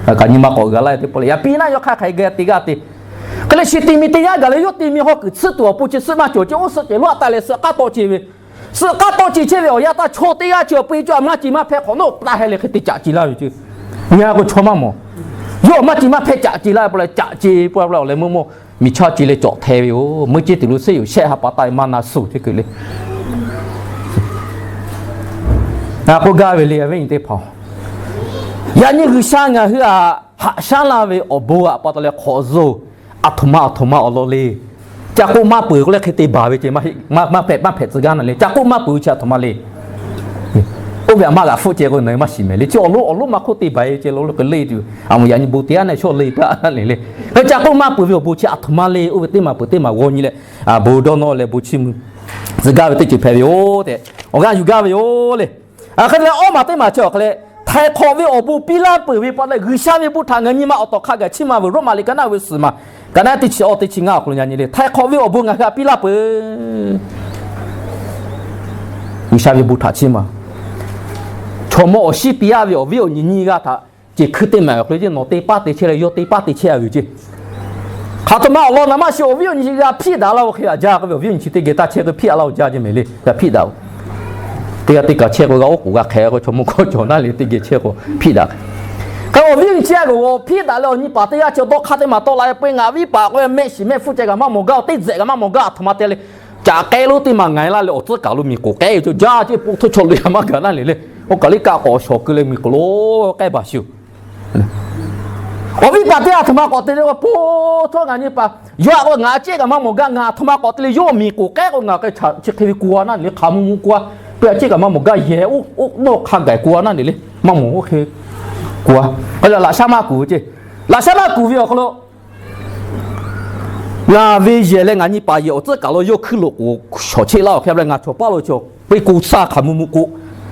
Kaꞈ nyi ma k'awꞈ g'a laˇ teˇ pawˆ leh, yaꞈ piˇ naˉ yawˇ hk'aˇ hk'aˬ hk'e g'a te g'aˇ te. Hk'e leh chi te mi teˇ g'aˇ gaˬ leh yawˇ te mi hawˉ kuiˬ tsuhˇ tuˬ awˬ pon chi suhˆ maˇ cawˬ ce, oˇ suhˆ cehˬ lonˉ a taˇ leh suhˆ k'aˉ tawˆ ce ve, suhˆ k'aˉ tawˆ ce chehˇ ve awˬ yanˇ htaˇ chaw teˇ g'aˇ chi awˬ pon e cawˇ a maˇ ce maˇ hpehˇ hk'awꞈ nawˉ taˇ heh leh hk'e te caꞈ ce laˇ ve ce. Nyi a k'o chaw maˇ mawˬ. Yawˇ maˇ ce maˇ hpehˇ caꞈ ce laˇ ve pa leh caꞈ ce pa leh awˬ leh meuˇ mawˇ miˬ chaˇ ce leh cawꞈ hte ve yoˬ. Meuˇ ceˇ tuˬ lo suhˉ yoˬ, shehˆ ha pa taˇ ve maˇ na suhˍ ce kuiˬ le. Ngaˬ k'oˆ gaˇ ve le, awˬ viˉ nyi teˇ hpaˍ, yaꞈ nyi G'uiˬsha ngaˬ hui aꞈ haꞈ shaˉ laˇ ve awˬ bon aꞈ pa taw leh hk'awꞈ zuhˇ, a htoꞈ ma a htoꞈ ma awˬ lawn le. Ca k'oˆ maˇ peuˬ k'oˆ leh hk'e te baˬ ve ce, maˇ hpehꞈ maˇ hpehꞈ tcuh gaˇ na le. Ca k'oˆ maˇ peuˬ ve chi a htoꞈ ma le. Oˇ ve aꞈ maˇ g'a hpfuhˆ ce k'o, na maˇ shiˍ mehˍ le. Chi awˬ lonˉ awˬ lonˉ maˇ hk'oˆ te baˬ e ce, lo lo k'e le tuˬ a moˍ yaꞈ nyi bon te a na shawˉ le taˇ le le. Hk'e ca k'oˆ maˇ peuˬ ve awˬ bon chi a htoꞈ ma le. Oˇ ve teˇ maˬ peuˬ teˇ maˬ g'aw nyi leh, bon dawˇ nawˇ leh bon chiˇ mvuh tcuh gaˇ ve teˇ ceuˬ hpehꞈ ve yoˬ tehꞈ awˬ g'aˇ yuˬ gaˇ ve yoˬ le. Hk'e te leh awˉ maˬ teˇ maˬ chi awˬ hk'e leh, htaiˍ hk'awꞈ ve awˬ bon piˇ laˇ peuˬ ve pa taw leh, G'uiˬsha ve bon htaꞈ ngaˬ nyi ma awˬ tawˍ hk'a gaˬ chiˇ ma veuˬ. Roˉmaꞈ liꞈ ka naˆ ve suhˍ maˬ, ka naˆ teˇ chi awˇ teˇ chi ngaˇ awˬ hk'aw lo nyi le, htaiˍ hk'awꞈ ve awˬ bon ngaˬ hui aꞈ piˇ laˇ peuˬ. G'uiˬsha ve bon htaꞈ chiˇ ma, chaw mawˇ awˬ shinˉ piˇ aˇ ve awˬ viˉ awˬ nyi nyiˇ g'aˇ htaꞈ ceˬ hkui teˇ maˬ awˬ hk'aw lo ce, nawˬ te paˇ te chehˇ leh yawˇ te paˇ te chehˇ a ve ce. Hk'aˬ htoꞈ ma awˬ lawn naˍ maˇ shiˍ, awˬ viˉ awˬ nyi g'a hpiˇ daꞈ laˇ-oˬ hk'e g'a jaˇ k'oˆ ve, awˬ viˉ awˬ nyi chi teˇ geh taˇ chehˇ k'o hpiˇ a laˇ-oˬ jaˇ ce mehˍ le. G'a hpiˇ daꞈ-oˬ. Teˇ g'aˇ teˇ kaꞈ chehˇ k'o g'a oˉ k'oˍ g'a hk'ehꞈ k'o, chaw mawˇ hkawˇ cawˬ naˉ le teˇ geh chehˇ k'o hpiˇ daꞈ. Hk'e awˬ viˉ awˬ nyi chi a k'o hpiˇ daꞈ leh awˬ nyi paˍ teˇ g'aˇ chi dawˇ hk'aˇ teˇ maˬ tawˆ la e, peu ngaˬ viˉ paˍ k'o mehˆ shiˍ mehˆ hpfuhˇ ceh kaꞈ maˇ mawˬ gaˇ, teˇ tzuhꞈ kaꞈ maˇ mawˬ gaˇ, a htoꞈ ma te le. Caꞈ k'ai lo teˇ maˬ ngaˬ e laˇ leh awˬ tcuhˉ kaˬ lo miˬ k'oˍ k'ehˉ ve co jaˇ ce, po htoˇ chaw lo yaꞈ maˇ gaˬ naˉ le le. Oˇ kaˬ liˇ kaˆ k'awꞈ shawˍ keu leh miˬ k'oˍ lo k'ehˉ baˬ shiˍ-oˬ. Awˬ viˉ paˍ teˇ g'aˇ a htoꞈ ma k'awꞈ te le k'o, po htawˇ ngaˬ nyi paˍ, yawˇ a k'o ngaˬ a ciˉ kaꞈ maˇ mawˬ gaˇ, ngaˬ a htoꞈ ma k'awꞈ te le, yawˇ miˬ k'oˍ k'ehˉ k'o ngaˬ chi hk'e ve ku a naˉ le, hk'aˬ mvuh mvuh ku a, peu a ciˉ kaꞈ maˇ mawˬ gaˇ, yehˬ oˇ nawˇ hk'a gaˬ ku a naˉ le le, maˇ mawˬ oˇ hk'e ku a. K'o leh laꞈ shaˉ maˇ kuˬ ve ce, laꞈ shaˉ maˇ kuˬ ve awˬ hk'aw lo ngaˬ ve yehˬ leh ngaˬ nyi paˍ yehˬ awˬ tcuhˉ kaˬ lo yawˇ hkuiˉ lo k'oˍ shawˍ cheˆ laˇ-oˬ hk'e leh ngaˬ chaw paˇ lo chaw pe k'o tsuhˇ hk'aˬ mvuh mvuh k'o,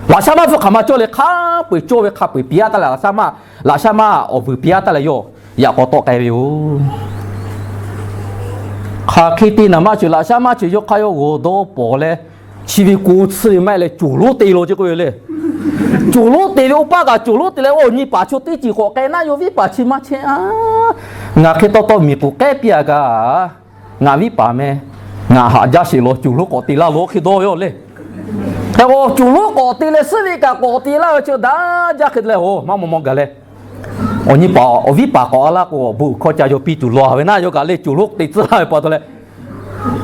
laꞈ shaˉ maˇ hpfuhˇ hk'aˬ ma cawˇ leh hk'a peu-eˬ cawˇ ve hk'a peu-eˬ piˇ a taˇ leh laꞈ shaˉ maˇ, laꞈ shaˉ maˇ awˬ vuiˬ piˇ a taˇ leh yawˇ yaꞈ k'aw tawˆ k'ai ve yoˬ. Hk'aˬ hk'e te naˍ maˇ ceuˬ, laꞈ shaˉ maˇ ceuˬ yawˇ hk'aˇ yawˇ g'awˬ dawˇ pawˍ leh, chi ve k'o tsuhˇ ve maˇ heˆ leh coˬ lonˉ te lo ce k'oˆ ve le. Coˬ lonˉ te ve oˇ paˇ kaꞈ coˬ lonˉ te leh oˇ nyi paˍ chaw teˇ ceuˬ k'awꞈ k'ai naˉ, yawˇ viˉ paˍ chi maˇ chehˇ a. Ngaˬ hk'e taw taw miˬ k'oˍ k'ehˉ piˇ a kaꞈ, ngaˬ viˉ paˍ meh, ngaˬ haꞈ jaˇ sheˍ law coˬ lonˉ k'awꞈ te laˇ lo hk'e dawˇ ve yoˬ le. Hk'e k'o, coˬ lonˉ k'awꞈ te leh suhˉ ve kaꞈ k'awꞈ te laˇ ve chi daꞈ jaˇ hk'e te leh, oˬ, maˇ maw maw gaˬ leh, awˬ nyi paˍ awˬ viˉ paˍ k'awꞈ la k'o, awˬ bon uiˍ hkawˇ ca yaw piˇ tuˬ law ve naˇ, yawˇ kaꞈ leh coˬ lonˉ te tcuhˉ laˇ ve pa taw leh,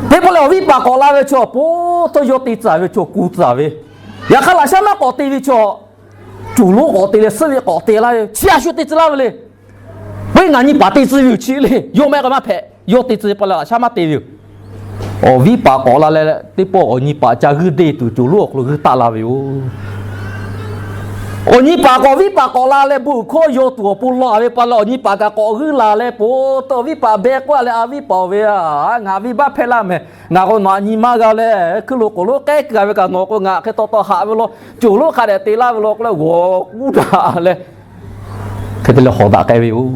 teˇ pawˆ leh awˬ viˉ paˍ k'awꞈ la ve chi awˬ pon tawˇ yaw te tcuhˉ ve chi awˬ ku tcuhˉ ve. Yaꞈ hk'aˇ, laꞈ shaˉ maˇ k'awꞈ te ve chi, coˬ lonˉ k'awꞈ te leh suhˉ ve k'awꞈ te laˇ ve chi a shu te tcuhˉ laˇ ve le. Peuˬ, ngaˬ nyi paˍ te tcuhˉ ve yoˬ chi le, yawˇ mehˆ k'o maˇ hpehꞈ, yawˇ te tcuhˉ ve pa leh laꞈ shaˉ maˇ te ve yoˬ. Awˬ viˉ paˍ k'awꞈ la leh, teˇ pawˆ awˬ nyi paˍ ca g'uiˇ deˇ tuˬ coˬ lonˉ awˬ hk'aw lo g'uiˇ taˆ la ve yoˬ. Awˬ nyi paˍ k'awꞈ, viˉ paˍ k'awꞈ la leh bon uiˍ hkawˇ yaw tuˬ awˬ pon law ve pa leh, awˬ nyi paˍ kaꞈ k'awꞈ g'uiˇ la leh po, tawˇ viˉ paˍ beh k'oˆ leh, A viˉ paˍ oˬ ve, ngaˬ ve baˆ hpehˇ laˇ mehˍ. Ngaˬ k'o nawˬ htaꞈ nyi maˇ g'a leh, hkuiˉ lo k'oˍ lonˉ k'ehˉ keu a ve kaꞈ nawˬ k'o ngaˬ hk'e taw taw haꞈ ve law, coˬ lonˉ hk'a dehꞈ te laˇ ve law k'oˆ leh g'awˬ k'uˉ daꞈ leh, hk'e te leh hawˍ daꞈ k'ai ve yoˬ.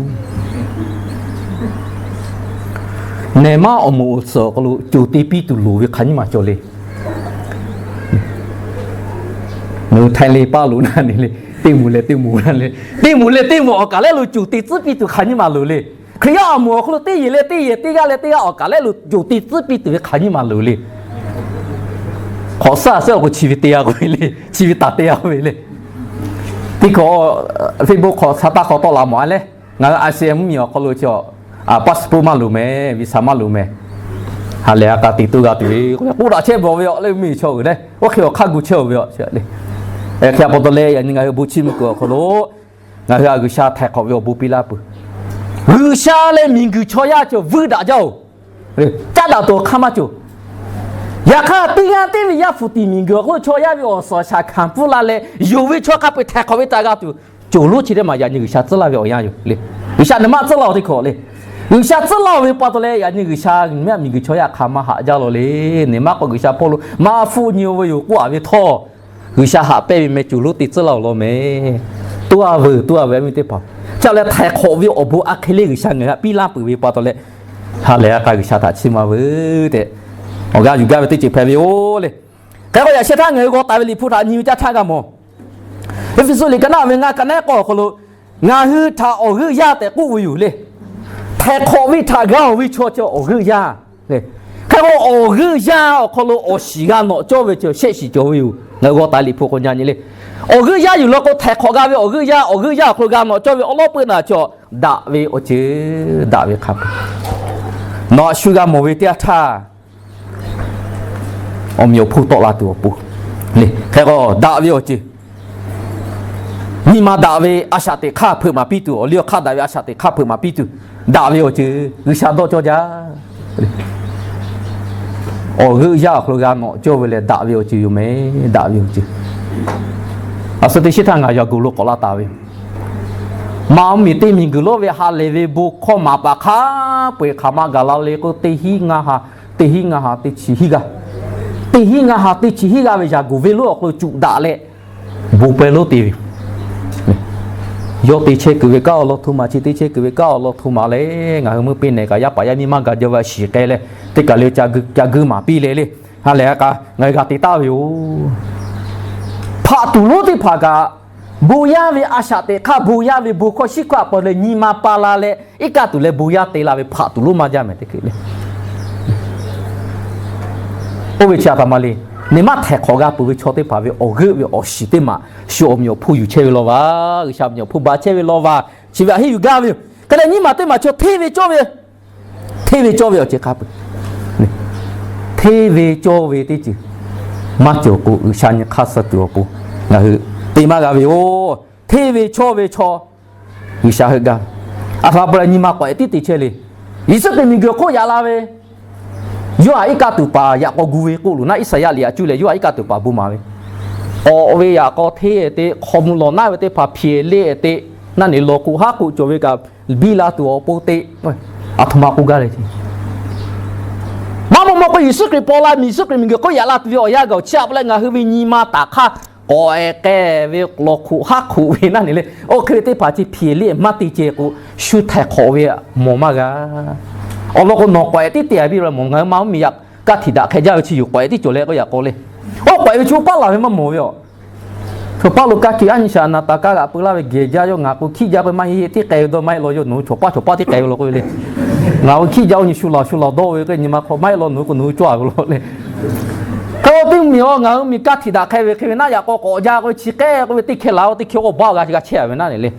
Nehˬ maˇ awˬ moˍ awˬ suhˍ awˬ hk'aw lo coˬ te piˇ tuˬ loˍ ve hk'aˬ nyiˇ maˬ cawˬ le. Nawˬ hui Htaiˇ le paˇ lo naˇ ne le, teˇ moˍ leh teˇ moˍ naˇ le, teˇ moˍ leh teˇ moˍ awˬ kaˍ lehˉ lo coˬ te tcuhˉ piˇ tuˬ hk'aˬ nyiˇ maˬ loˍ le. Hkriꞈ yaˇ awˬ moˍ awˬ hk'aw lo teˇ yehˬ leh teˇ yehˬ, teˇ g'aˇ leh teˇ g'aˇ awˬ kaˍ lehˉ lo coˬ te tcuhˉ piˇ tuˬ ve hk'aˬ nyiˇ maˬ loˍ le. Hk'awꞈ suhˉ suhˉ awˬ k'o chi ve te g'a k'oˆ ve le, chi ve taˍ te g'a k'oˆ ve le. Teˇ hkawꞈ Facebook hk'aw sha taˇ hk'aw tawˆ la mawˬ a leh, ngaˬ hui I C M mvuhˇmiˬ awˬ hk'aw lo chi, passport maˇ loˍ mehˍ, visa maˇ loˍ mehˍ. Ha lehˬ a k'a te toˇ g'a tuˬ ve k'oˆ daꞈ chehˇ bawˬ ve yoˬ le, mvuhˇmiˬ chaw uiˍ leh oˇ hk'e awˬ hk'aˇ gu chehˇ ve yoˬ le. Hk'e a pa taw leh, yaꞈ nyi ngaˬ hui bon chiˇ mvuh kuiˬ awˬ hk'aw lo ngaˬ hui a G'uiˬsha htaiˍ hk'awꞈ ve awˬ bon piˇ laˇ peuˬ. G'uiˬsha leh miˬguiˬ chaw yaˇ cawˬ vuiˇ daꞈ jaˇ oˬ. Caˉ daꞈ tuˬ awˬ hk'aˇ maˇ cawˬ. Yaꞈ hk'aˇ, teˇ g'aˇ teˇ ve Yaˇ hpu tiˍ miˬguiˬ awˬ hk'oˆ chaw yaˇ ve awˬ suhˍ shaˍ hkanˍ pfuhˇ la leh, yonˍ ve chaw hk'a peu-eˬ htaiˍ hk'awꞈ ve taˍ g'a tuˬ, coˬ lonˉ chi teˇ maˬ yaꞈ nyi G'uiˬsha tcuhˉ laˇ ve awˬ yanˇ yoˬ le. G'uiˬsha nehˬ maˇ tcuhˉ laˇ-oˬ teˇ hkawꞈ le. G'uiˬsha tcuhˉ laˇ-oˬ ve pa taw leh, yaꞈ nyi G'uiˬsha mehˆ miˬguiˬ chaw yaˇ hk'a maˇ haꞈ jaˇ law le. Nehˬ maˇ k'o G'uiˬsha hpawˇ lo maˇ hpfuhˆ nyi-o ve yoˬ k'oˆ a ve htawˇ, G'uiˬsha haꞈ pehnˇ ve meh coˬ lonˉ te tcuhˉ laˇ-oˬ law meh. Toˇ a veuˬ, toˇ a veuˬ, a viˉ teˇ hpaˍ. Chi lehˬ, htaiˍ hk'awꞈ ve awˬ bon aˬ hk'e le G'uiˬsha ngaˬ hui htaꞈ piˇ laˇ peuˬ ve pa taw leh, ha lehˬ a k'a G'uiˬsha htaꞈ chiˇ maˍ veuˬ tehꞈ, awˬ g'aˇ yuˬ gaˇ ve teˇ ceuˬ hpehꞈ ve yoˬ le. Hk'e k'o, yaꞈ sheh htaˇ ngaˬ hui g'aw taˍ ve Liꞈ hpu htaꞈ nyi ve caˇ htaˇ g'a mawˬ. Eˇfeˇsuꞈ liꞈ ka naˆ ve ngaˇ, ka naˆ k'awˇ awˬ hk'aw lo, ngaˬ hui htaꞈ awˬ g'euˆ yaˇ tehꞈ k'oˆ ve yoˬ le. Htaiˍ hk'awꞈ ve htaꞈ g'a-oˬ ve chaw chi awˬ g'euˆ yaˇ. Hk'e k'o, awˬ g'euˆ yaˇ awˬ hk'aw lo awˬ shiˍ g'a nawꞈ cawˇ ve chi shehˆ shiˍ cawˬ ve yoˬ. Ngaˬ hui g'aw taˍ Liꞈ hpu k'o nyi nyi le. Awˬ g'euˆ yaˇ yuˬ law k'o, htaiˍ hk'awꞈ g'a ve awˬ g'euˆ yaˇ, awˬ g'euˆ yaˇ awˬ hk'aw lo g'a nawꞈ cawˇ ve awˉ lawˉ peuˇ naꞈ chi, daꞈ ve awˬ ceuˬ, daꞈ ve hk'a peu-eˬ. Nawˬ htaꞈ shu g'a mawˬ ve teˇ yanˇ htaˇ, awˬ meꞈ awˬ hponˇ tawˆ la tuˬ awˬ pon le. Hk'e k'o, daꞈ ve awˬ ceuˬ, nyi ma daꞈ ve a shaꞈ teꞈ hk'aˇ hpeuꞈ maˍ piˇ tuˬ, awˬ liˇ awˬ hk'aˇ daꞈ ve a shaꞈ teꞈ hk'aˇ hpeuꞈ maˍ piˇ tuˬ, daꞈ ve awˬ ceuˬ G'uiˬsha dawˇ cawˇ jaˇ. Awˬ g'euˆ yaˇ awˬ hk'aw lo g'a nawꞈ cawˇ ve leh daꞈ ve awˬ ceuˬ yoˬ meh, daꞈ ve awˬ ceuˬ. A shu teˇ shiˉ htaˇ ngaˬ yaꞈ gu lo k'awꞈ laˇ taˍ ve, maˇ mvuhˇmiˬ teˇ miˬguiˬ lonˉ ve ha lehˬ ve bon hkawˇ maˍ paˍ hk'a peu-eˬ hk'aˬ ma gaˬ la le k'o, teˇ hinˉ ngaˇ ha, teˇ hinˉ ngaˇ ha teˇ chi hiˉ g'aˇ, teˇ hinˉ ngaˇ ha teˇ chi hiˉ g'aˇ ve yaꞈ gu venˇ lonˉ awˬ hk'aw lo cuˬ daꞈ leh, bon pawehˇ lonˉ te ve yoˬ. Yawˇ te chehˇ kuiˬ ve kanˉ awˬ lawn hto maˍ, chi te chehˇ kuiˬ ve kanˉ awˬ lawn hto maˍ leh, ngaˬ hui meuˇ peˇ nehˬ kaꞈ yaˇ paˍ yaˇ miˇ maˇ gaˬ jaw ve a shiˍ k'ai leh, teˇ kaˬ le ca gu, ca gu maˍ piˇ leh le. Ha lehˬ a k'a ngaˬ hui g'a te taˍ ve yoˬ. Hpaꞈ tuˬ lonˉ teˇ hpaˍ kaꞈ, bon yaˇ ve a shaꞈ teꞈ hk'aˇ, bon yaˇ ve bon hkawˇ shiˉ hkawˇ a pa leh nyi ma pa la leh, iˉ kaˆ tuˬ leh bon yaˇ te la ve hpaꞈ tuˬ lonˉ maˇ jaˇ mehˍ teˇ hk'e le. Oˇ ve chi a htoꞈ ma le. Nehˬ maˇ htaiˍ hk'awꞈ g'a peuˬ ve chaw teˇ hpaˍ ve awˬ g'euˆ ve awˬ shiˍ teˇ maˬ shu awˬ meꞈ awˬ hponˇ yuˬ chehˇ ve law vaˬ. G'uiˬsha awˬ meꞈ awˬ hponˇ ba chehˇ ve law vaˬ. Chi ve a hiˉ yuˬ gaˇ ve yoˬ. Hk'e leh nyiˇ maˬ teˇ maˬ chaw hteˇ ve cawˇ ve, hteˇ ve cawˇ ve awˬ ceuˬ hk'a peu-eˬ, hteˇ ve cawˇ ve teˇ ceuˬ maˇ cawˬ k'o, G'uiˬsha nyi hk'aˇ suh tuˬ awˬ pon ngaˬ hui te maˇ g'a ve yoˬ. Hteˇ ve cawˇ ve chaw G'uiˬsha heuˆ gaˇ ve. A htoꞈ ma pa leh nyi ma k'awꞈ ehˉ tiˉ te chehˇ le. Yeˍsuˆ Hkriꞈ miˬguiˬ hk'oˆ yaꞈ la ve, Yoˇhanˬ iˉ kaˆ tuˬ paˍ yaꞈ k'aw gu ve k'oˆ loˬ naˉ, Iˉsaˍyaˆ liꞈ a cuˇ leh Yoˇhanˬ iˉ kaˆ tuˬ paˍ bon maˍ ve, k'awꞈ ve yaꞈ k'aw hteˇ te, hk'aw mvuh lawˬ naˉ ve teˇ hpaˍ hpiˍ le te, naˆ neˬ lawˬ hk'oꞈ haˉ hk'oꞈ cawˬ ve kaꞈ biˇ la tuˬ awˬ pon te, a htoꞈ ma k'oˆ gaˇ le. Maˇ maw maw k'o, Yeˍsuˆ Hkriꞈ paw la miˬ, Yeˍsuˆ Hkriꞈ miˬguiˬ hk'oˆ yaꞈ la tuˬ ve awˬ yanˇ gaˬ chi a pa leh ngaˬ hui ve nyi ma taˍ hk'aˇ k'awꞈ ehˉ k'ai ve lawˬ hk'oꞈ haˉ hk'oꞈ ve naˆ neˬ le. Oˇ hk'e ve teˇ hpaˍ chi hpiˍ le maˇ te ceh k'o, shu htaiˍ hk'awꞈ ve mawˬ maˇ g'a. Awˬ lawn k'o, nawˬ k'awꞈ ehˉ tiˉ te a biˇ la mawˬ. Ngaˬ hui maˇ mvuhˇmiˬ yaꞈ kaˇ htiꞈ daꞈ hk'e jaˇ ve chi yoˬ, k'awꞈ ehˉ tiˉ cawˬ leh k'o yaꞈ k'aw le. Oˇ k'awꞈ ehˉ ve chi oˇ paˉ laˬ ve maˇ mawˬ ve aˬ. Chaw paˉ lo kaˇ hkiˬ aˉ nyi shaˍ naˍ taˍ kaˇ g'aꞈ peu laˇ ve geh jaˇ, yawˇ ngaˬ k'o hkiˆ jaˇ k'o maˇ heˆ heˆ tiˉ k'ai ve dawˇ maˇ heˆ law, yawˇ nawˬ hui chaw paˉ chaw paˉ tiˉ k'ai ve law k'oˆ ve le. Ngaˬ hui hkiˆ jaˇ, oˇ nyi shu laˬ shu laˬ dawˇ ve k'o, nyi ma hk'aw maˇ heˆ law, nawˬ hui k'o nawˬ hui cawˇ a ve law le. Hk'e k'o teˇ Mvuhˇ miˬ-oˬ, ngaˬ hui miˬ kaˇ htiꞈ daꞈ hk'e ve hk'e ve naˆ yaꞈ k'aw k'awꞈ jaˇ k'oˆ ve, chi k'ehˉ k'oˆ ve teˇ hkeh laˬ-oˬ, teˇ hkeh k'awꞈ baˆ g'a g'a chehˇ-a ve naˆ le.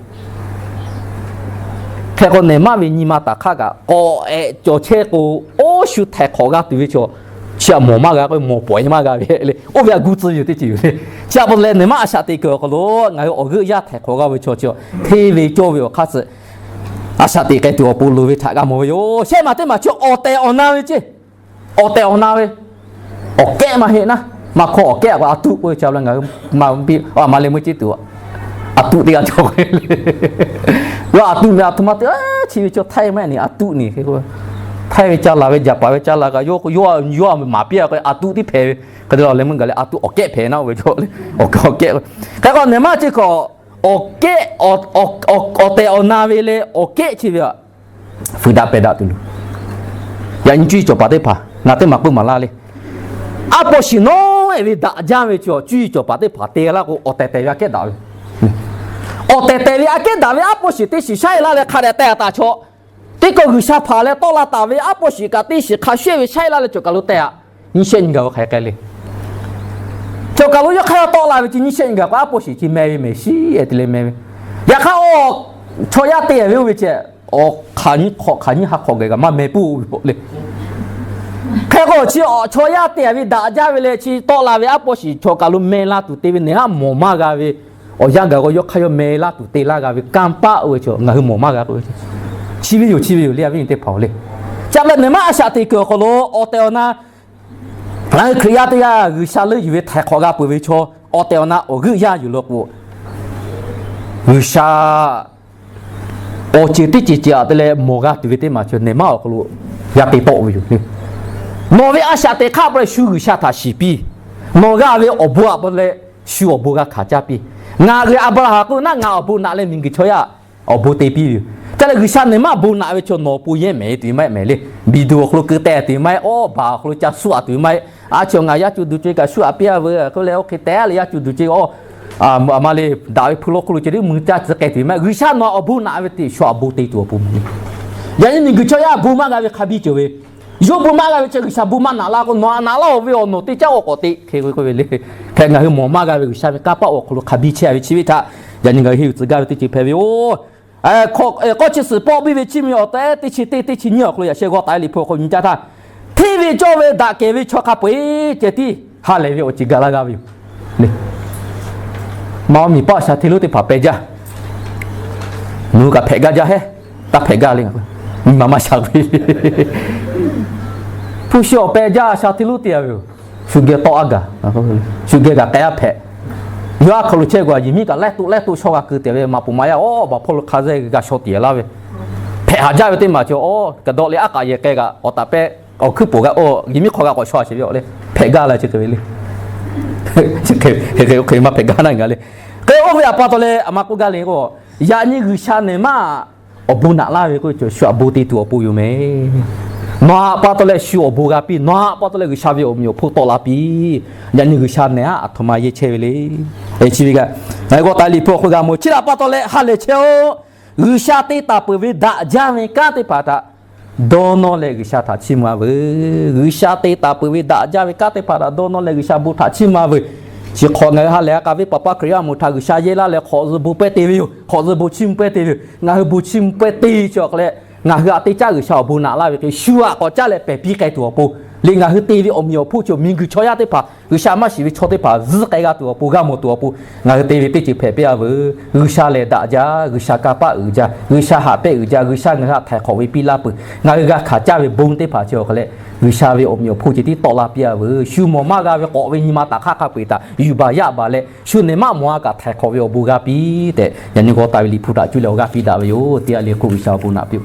Hk'e k'o, nehˬ maˇ ve nyi ma taˍ hk'aˇ kaꞈ k'awꞈ ehˍ cawˬ chehˇ k'o, oˇ shu htaiˍ hk'awꞈ g'a tuˬ ve chaw, chi htaꞈ mawˬ maˇ g'a k'o, mawˬ pawˍ-e maˇ g'a ve le. Oˇ ve htaꞈ gu tcuh ve yoˬ teˇ ceuˬ yoˬ le. Chi htaꞈ pa taw leh, nehˬ maˇ a shaꞈ teꞈ kuiˬ awˬ hk'aw lo ngaˬ hui awˬ g'euˆ yaˇ htaiˍ hk'awꞈ g'a ve chaw chi, hteˇ ve cawˇ ve awˬ hk'aˇ suh a shaꞈ teꞈ k'ai tuˬ awˬ pon loˍ ve htaꞈ g'a mawˬ ve yoˬ. Shehˆ maˬ teˇ maˬ chi awˬ tehˬ awˬ na ve ceˇ. Awˬ tehˬ awˬ na ve, awˬ kehˉ maˇ heˆ naˉ. Maˇ hkawˇ awˬ kehˉ k'o, a tuˆ k'oˆ ve ca la ngaˬ hui maˇ piˇ, a ma leh meuˇ ceˇ tuˬ, a tuˆ teˇ g'aˇ cawˬ ve le. Yawˇ a tuˆ meh a htoꞈ ma te, chi ve chaw htaiˇ maˇ heˆ ni, a tuˆ ni hk'e k'o, htaiˇ ve ca la ve, jaˍ paˍ ve ca la kaꞈ, yawˇ yawˇ maˍ piˇ-a k'o, a tuˆ tiˉ hpehꞈ ve. Hk'e te la leh meuˇ gaˬ leh a tuˆ awˬ kehˉ hpehꞈ naˉ-oˬ ve chaw le. Awˬ kehˉ, awˬ kehˉ. Hk'e k'o, nehˬ maˇ chi hk'awꞈ awˬ kehˉ, awˬ tehˬ awˬ na ve leh awˬ kehˉ chi ve a, fuiˍ daꞈ pehˬ daꞈ tuˬ loˬ. Yaꞈ nyi cuˇ yiˍ cawˬ paˍ teˇ hpaˍ ngaˬ teˇ maˬ k'oˆ maˍ laˇ le. A paw shiˍ nawˉ-ehˍ ve daꞈ jaˇ ve chaw, cuˇ yiˍ cawˬ paˍ teˇ hpaˍ te laˇ k'o, awˬ tehˬ tehˬ ve aꞈ kehˉ daꞈ ve, awˬ tehˬ tehˬ ve aꞈ kehˉ daꞈ ve a paw shiˍ teˇ shiˍ shaˉ-e laˇ leh hk'a dehꞈ tehˬ taˍ chaw, teˇ kawˆ G'uiˬsha hpaˍ leh tawˆ la taˍ ve a paw shiˍ kaꞈ teˇ shiˍ hk'a shuˍ-ehˍ ve shaˉ-e laˇ leh cawˬ kaˬ lo tehˬ-a. Nyiˇ shehˆ nyi gaˬ-oˬ hk'aˬ hk'e le. Cawˬ kaˬ lo yawˇ hk'aˇ yawˇ tawˆ la ve chi nyiˇ shehˆ nyi gaˬ k'o, a paw shiˍ chi meh ve mehˍ shiˍ-ehˍ te leh meh ve. Yaꞈ hk'aˇ, chaw yaˇ te-a ve oˇ ve ceh, awˬ hk'aˬ nyiˇ hk'awꞈ hk'aˬ nyiˇ ha hk'awꞈ geh kaꞈ maˇ meh puiˉ-o ve le. Hk'e k'o, chi chaw yaˇ te-a ve daꞈ jaˇ ve leh chi tawˆ la ve a paw shiˍ cawˬ kaˬ lo meh la tuˬ te ve nehˬ haˉ mawˬ maˇ g'a ve, awˬ yanˇ gaˬ k'o yawˇ hk'aˇ yawˇ meh laˇ tuˬ te laˇ g'a ve kanˇ paˆ oˇ ve chaw ngaˬ hui mawˬ maˇ g'a k'oˆ ve, chi ve yoˬ, chi ve yoˬ le, a viˉ nyi teˇ hpaˍ-oˬ le. Chi a leh nehˬ maˇ a shaꞈ teꞈ kuiˬ awˬ hk'aw lo awˬ tehˬ awˬ na, ngaˬ hui Hkriꞈ yaˇ teˇ g'aˇ G'uiˬsha leuˆ yuˬ ve htaiˍ hk'awꞈ g'a peuˬ ve chaw, awˬ tehˬ awˬ na awˬ g'euˆ yaˇ yuˬ law k'o, G'uiˬsha awˬ ceuˬ teˇ ceuˬ ceuˬ aꞈ te leh mawˬ g'a tuˬ ve teˇ maˬ chaw nehˬ maˇ awˬ hk'aw lo g'a te tawˆ ve yoˬ. Nawˬ ve a shaꞈ teꞈ hk'aˇ pa leh shu G'uiˬsha htaꞈ shiˍ piˇ. Nawˬ g'a ve awˬ bon aꞈ pa leh shu awˬ bon g'a hkanˍ caˇ piˇ. Ngaˬ geh Aˍbraˍhanˍ k'oˆ naˉ, ngaˬ awˬ bon naꞈ leh miˬguiˬ chaw yaˇ awˬ bon te piˇ ve yoˬ. Ca leh G'uiˬsha nehˬ maˇ bon naꞈ ve chaw nawˬ awˬ pon yehˇ mehˍ tuˬ ve maˇ heˆ mehˍ le. Biˬ duˬ awˬ hk'aw lo keu teh tuˬ ve maˇ heˆ, awˇ baˬ awˬ hk'aw lo ca suhˆ-a tuˬ ve maˇ heˆ. A chi ngaˬ yaˇ co duˬ ce kaꞈ shuˆ-a piˇ-a veuˬ k'oˆ leh, oˇ hk'e tehꞈ leh yaˇ co duˬ ce, a ma le daꞈ ve hpu lawˇ hk'oˆ lo ceh tiˉ mui caˇ tcuh k'ai tuˬ ve maˇ heˆ. G'uiˬsha nawˬ awˬ bon naꞈ ve teꞈ shu awˬ bon te tuˬ awˬ pon mehˍ le. Yaꞈ nyi miˬguiˬ chaw yaˇ bon maˇ g'a ve hk'a biˇ cawˬ ve, yawˇ bon maˇ g'a ve chi G'uiˬsha bon maˇ naꞈ la k'o, nawˬ aꞈ naꞈ laˇ-oˬ ve awˬ nawˬ teˇ caˉ k'awꞈ k'awꞈ te hk'e ve k'oˆ ve le. Hk'e ngaˬ hui mawˬ maˇ g'a ve G'uiˬsha ve kanˇ paˆ awˬ hk'aw lo hk'a biˇ chehˇ ve chi ve htaꞈ yaꞈ nyi ngaˬ hui henˇ yuˬ tcuh gaˇ ve teˇ ceuˬ hpehꞈ ve yoˬ. K'awˇ chi suhˍ pawˆ biˇ ve chiˇ mvuh awˬ tehˬ teˇ chi teˇ teˇ chi nyiˇ awˬ hk'aw lo yaꞈ sheh g'aw taˍ-e Liꞈ hpu awˬ hk'aw nyi caˇ htaˇ, hteˇ ve cawˇ ve daꞈ kehˬ ve chaw hk'a peu-eˬ ceh tiˉ ha lehˬ ve awˬ ceuˬ gaˬ laˇ g'aˇ ve yoˬ. Maˇ awˬ miˬ paˆ shaˍ hteˇ lonˉ teˇ hpaˍ peh jaˇ. Nawˬ hui kaꞈ hpehꞈ gaˇ jaˇ hehˉ. Taˇ hpehꞈ gaˇ le. Nyi ma maˇ sha ve. Hpu shi awˬ peh jaˇ shaˍ hteˇ lonˉ te-a ve yoˬ. Shu geh tawˆ-a gaˬ, shu geh kaꞈ k'ai-a hpehꞈ. Yawˇ aˉ hk'aw lo chehˇ g'a yehˬ miˉ kaꞈ laiˉ toˆ laiˉ toˆ shawˇ g'a keu te ve, maꞈ poˍ maꞈ yaˇ awˬ baˬ hpawˇ lo hk'a zeˇ g'a shaw tiꞈ laˇ ve, hpehꞈ haˍ jaˇ ve teˇ maˬ cawˬ. Awˬ kaꞈ dawˆ leh aˉ k'aꞈ yehˬ k'ai kaꞈ awˬ taˍ pehˇ awˬ hkuiˉ poˬ g'a, yehˬ miˉ hk'aw g'a k'awꞈ shaw-a sheˍ ve awˬ leh hpehꞈ gaˇ la chi hk'e ve le. Hk'e oˇ ve aꞈ pa taw leh a ma k'oˆ gaˇ le k'o, yaꞈ nyi G'uiˬsha nehˬ maˇ awˬ bon naꞈ laˇ ve k'oˆ ve cawˬ shu aꞈ bon te tuˬ awˬ pon yoˬ mehˍ. Nawˬ aꞈ pa taw leh shu awˬ bon g'a piˇ, nawˬ aꞈ pa taw leh G'uiˬsha ve awˬ meꞈ awˬ hponˇ tawˆ la piˇ. Yaꞈ nyi G'uiˬsha nehˬ haˉ aˬ htoꞈ ma yehˇ chehˇ ve le. Chi ve kaꞈ ngaˬ hui g'aw taˍ-e Liꞈ hpu awˬ hk'aw g'a mawˬ. Chi htaꞈ pa taw leh ha lehˬ chehˇ-oˆ. G'uiˬsha te taˍ peuˬ ve daꞈ jaˇ ve kanˉ teˇ hpaˍ htaꞈ dawˇ nawˇ leh G'uiˬsha htaꞈ chiˇ mvuh-a veuˬ. G'uiˬsha te taˍ peuˬ ve daꞈ jaˇ ve kanˉ teˇ hpaˍ htaꞈ dawˇ nawˇ leh G'uiˬsha bon htaꞈ chiˇ mvuh-a veuˬ. Chi hk'awꞈ ngaˬ hui ha lehˬ a k'a venˇ paˍ paˇ Hkriꞈ yaˇ awˬ moˍ htaꞈ G'uiˬsha yehˇ laˇ leh hk'awꞈ zuhꞈ bon pehˇ te ve yoˬ. Hk'awꞈ zuhꞈ bon chiˇ mvuh pehˇ te ve yoˬ. Ngaˬ hui bon chiˇ mvuh pehˇ te chi awˬ hk'aw leh, ngaˬ hui aꞈ teˇ caˉ G'uiˬsha awˬ bon naꞈ laˇ ve hk'e shu aꞈ k'awꞈ caˉ leh pehˬ piˇ k'ai tuˬ awˬ pon, liꞈ ngaˬ hui te ve awˬ meꞈ awˬ hponˇ chi miˬguiˬ chaw yaˇ teˇ hpaˍ G'uiˬsha maˇ shiˍ ve chaw teˇ hpaˍ zuhˆ k'ai g'a tuˬ awˬ pon, g'a mawˬ tuˬ awˬ pon, ngaˬ hui te ve teˇ ceuˬ hpehꞈ piˇ-a veuˬ. G'uiˬsha lehˬ daꞈ jaˇ, G'uiˬsha kanˇ paˆ uiˍ jaˇ, G'uiˬsha haꞈ pehˇ uiˍ jaˇ, G'uiˬsha ngaˬ hui htaꞈ htaiˍ hk'awꞈ ve piˇ laˇ peuˬ. Ngaˬ hui g'a hkanˍ caˇ ve bon teˇ hpaˍ chi awˬ hk'aw leh, G'uiˬsha ve awˬ meꞈ awˬ hponˇ ceh tiˉ tawˆ la piˇ-a veuˬ. Shu mawˬ maˇ g'a ve k'awꞈ ve nyi ma taˍ hk'aˇ hk'a peu-eˬ htaꞈ yuˬ baˬ yaˇ baˬ leh, shu nehˬ maˇ mawˬ-a kaꞈ htaiˍ hk'awꞈ ve awˬ bon g'a piˇ tehꞈ, yaꞈ nyi g'aw taˍ ve Liꞈ hpu htaꞈ cuˇ leh awˬ g'aˇ piˇ daꞈ ve yoˬ. Teˇ g'aˇ le k'o G'uiˬsha awˬ bon naꞈ piˇ-oˆ.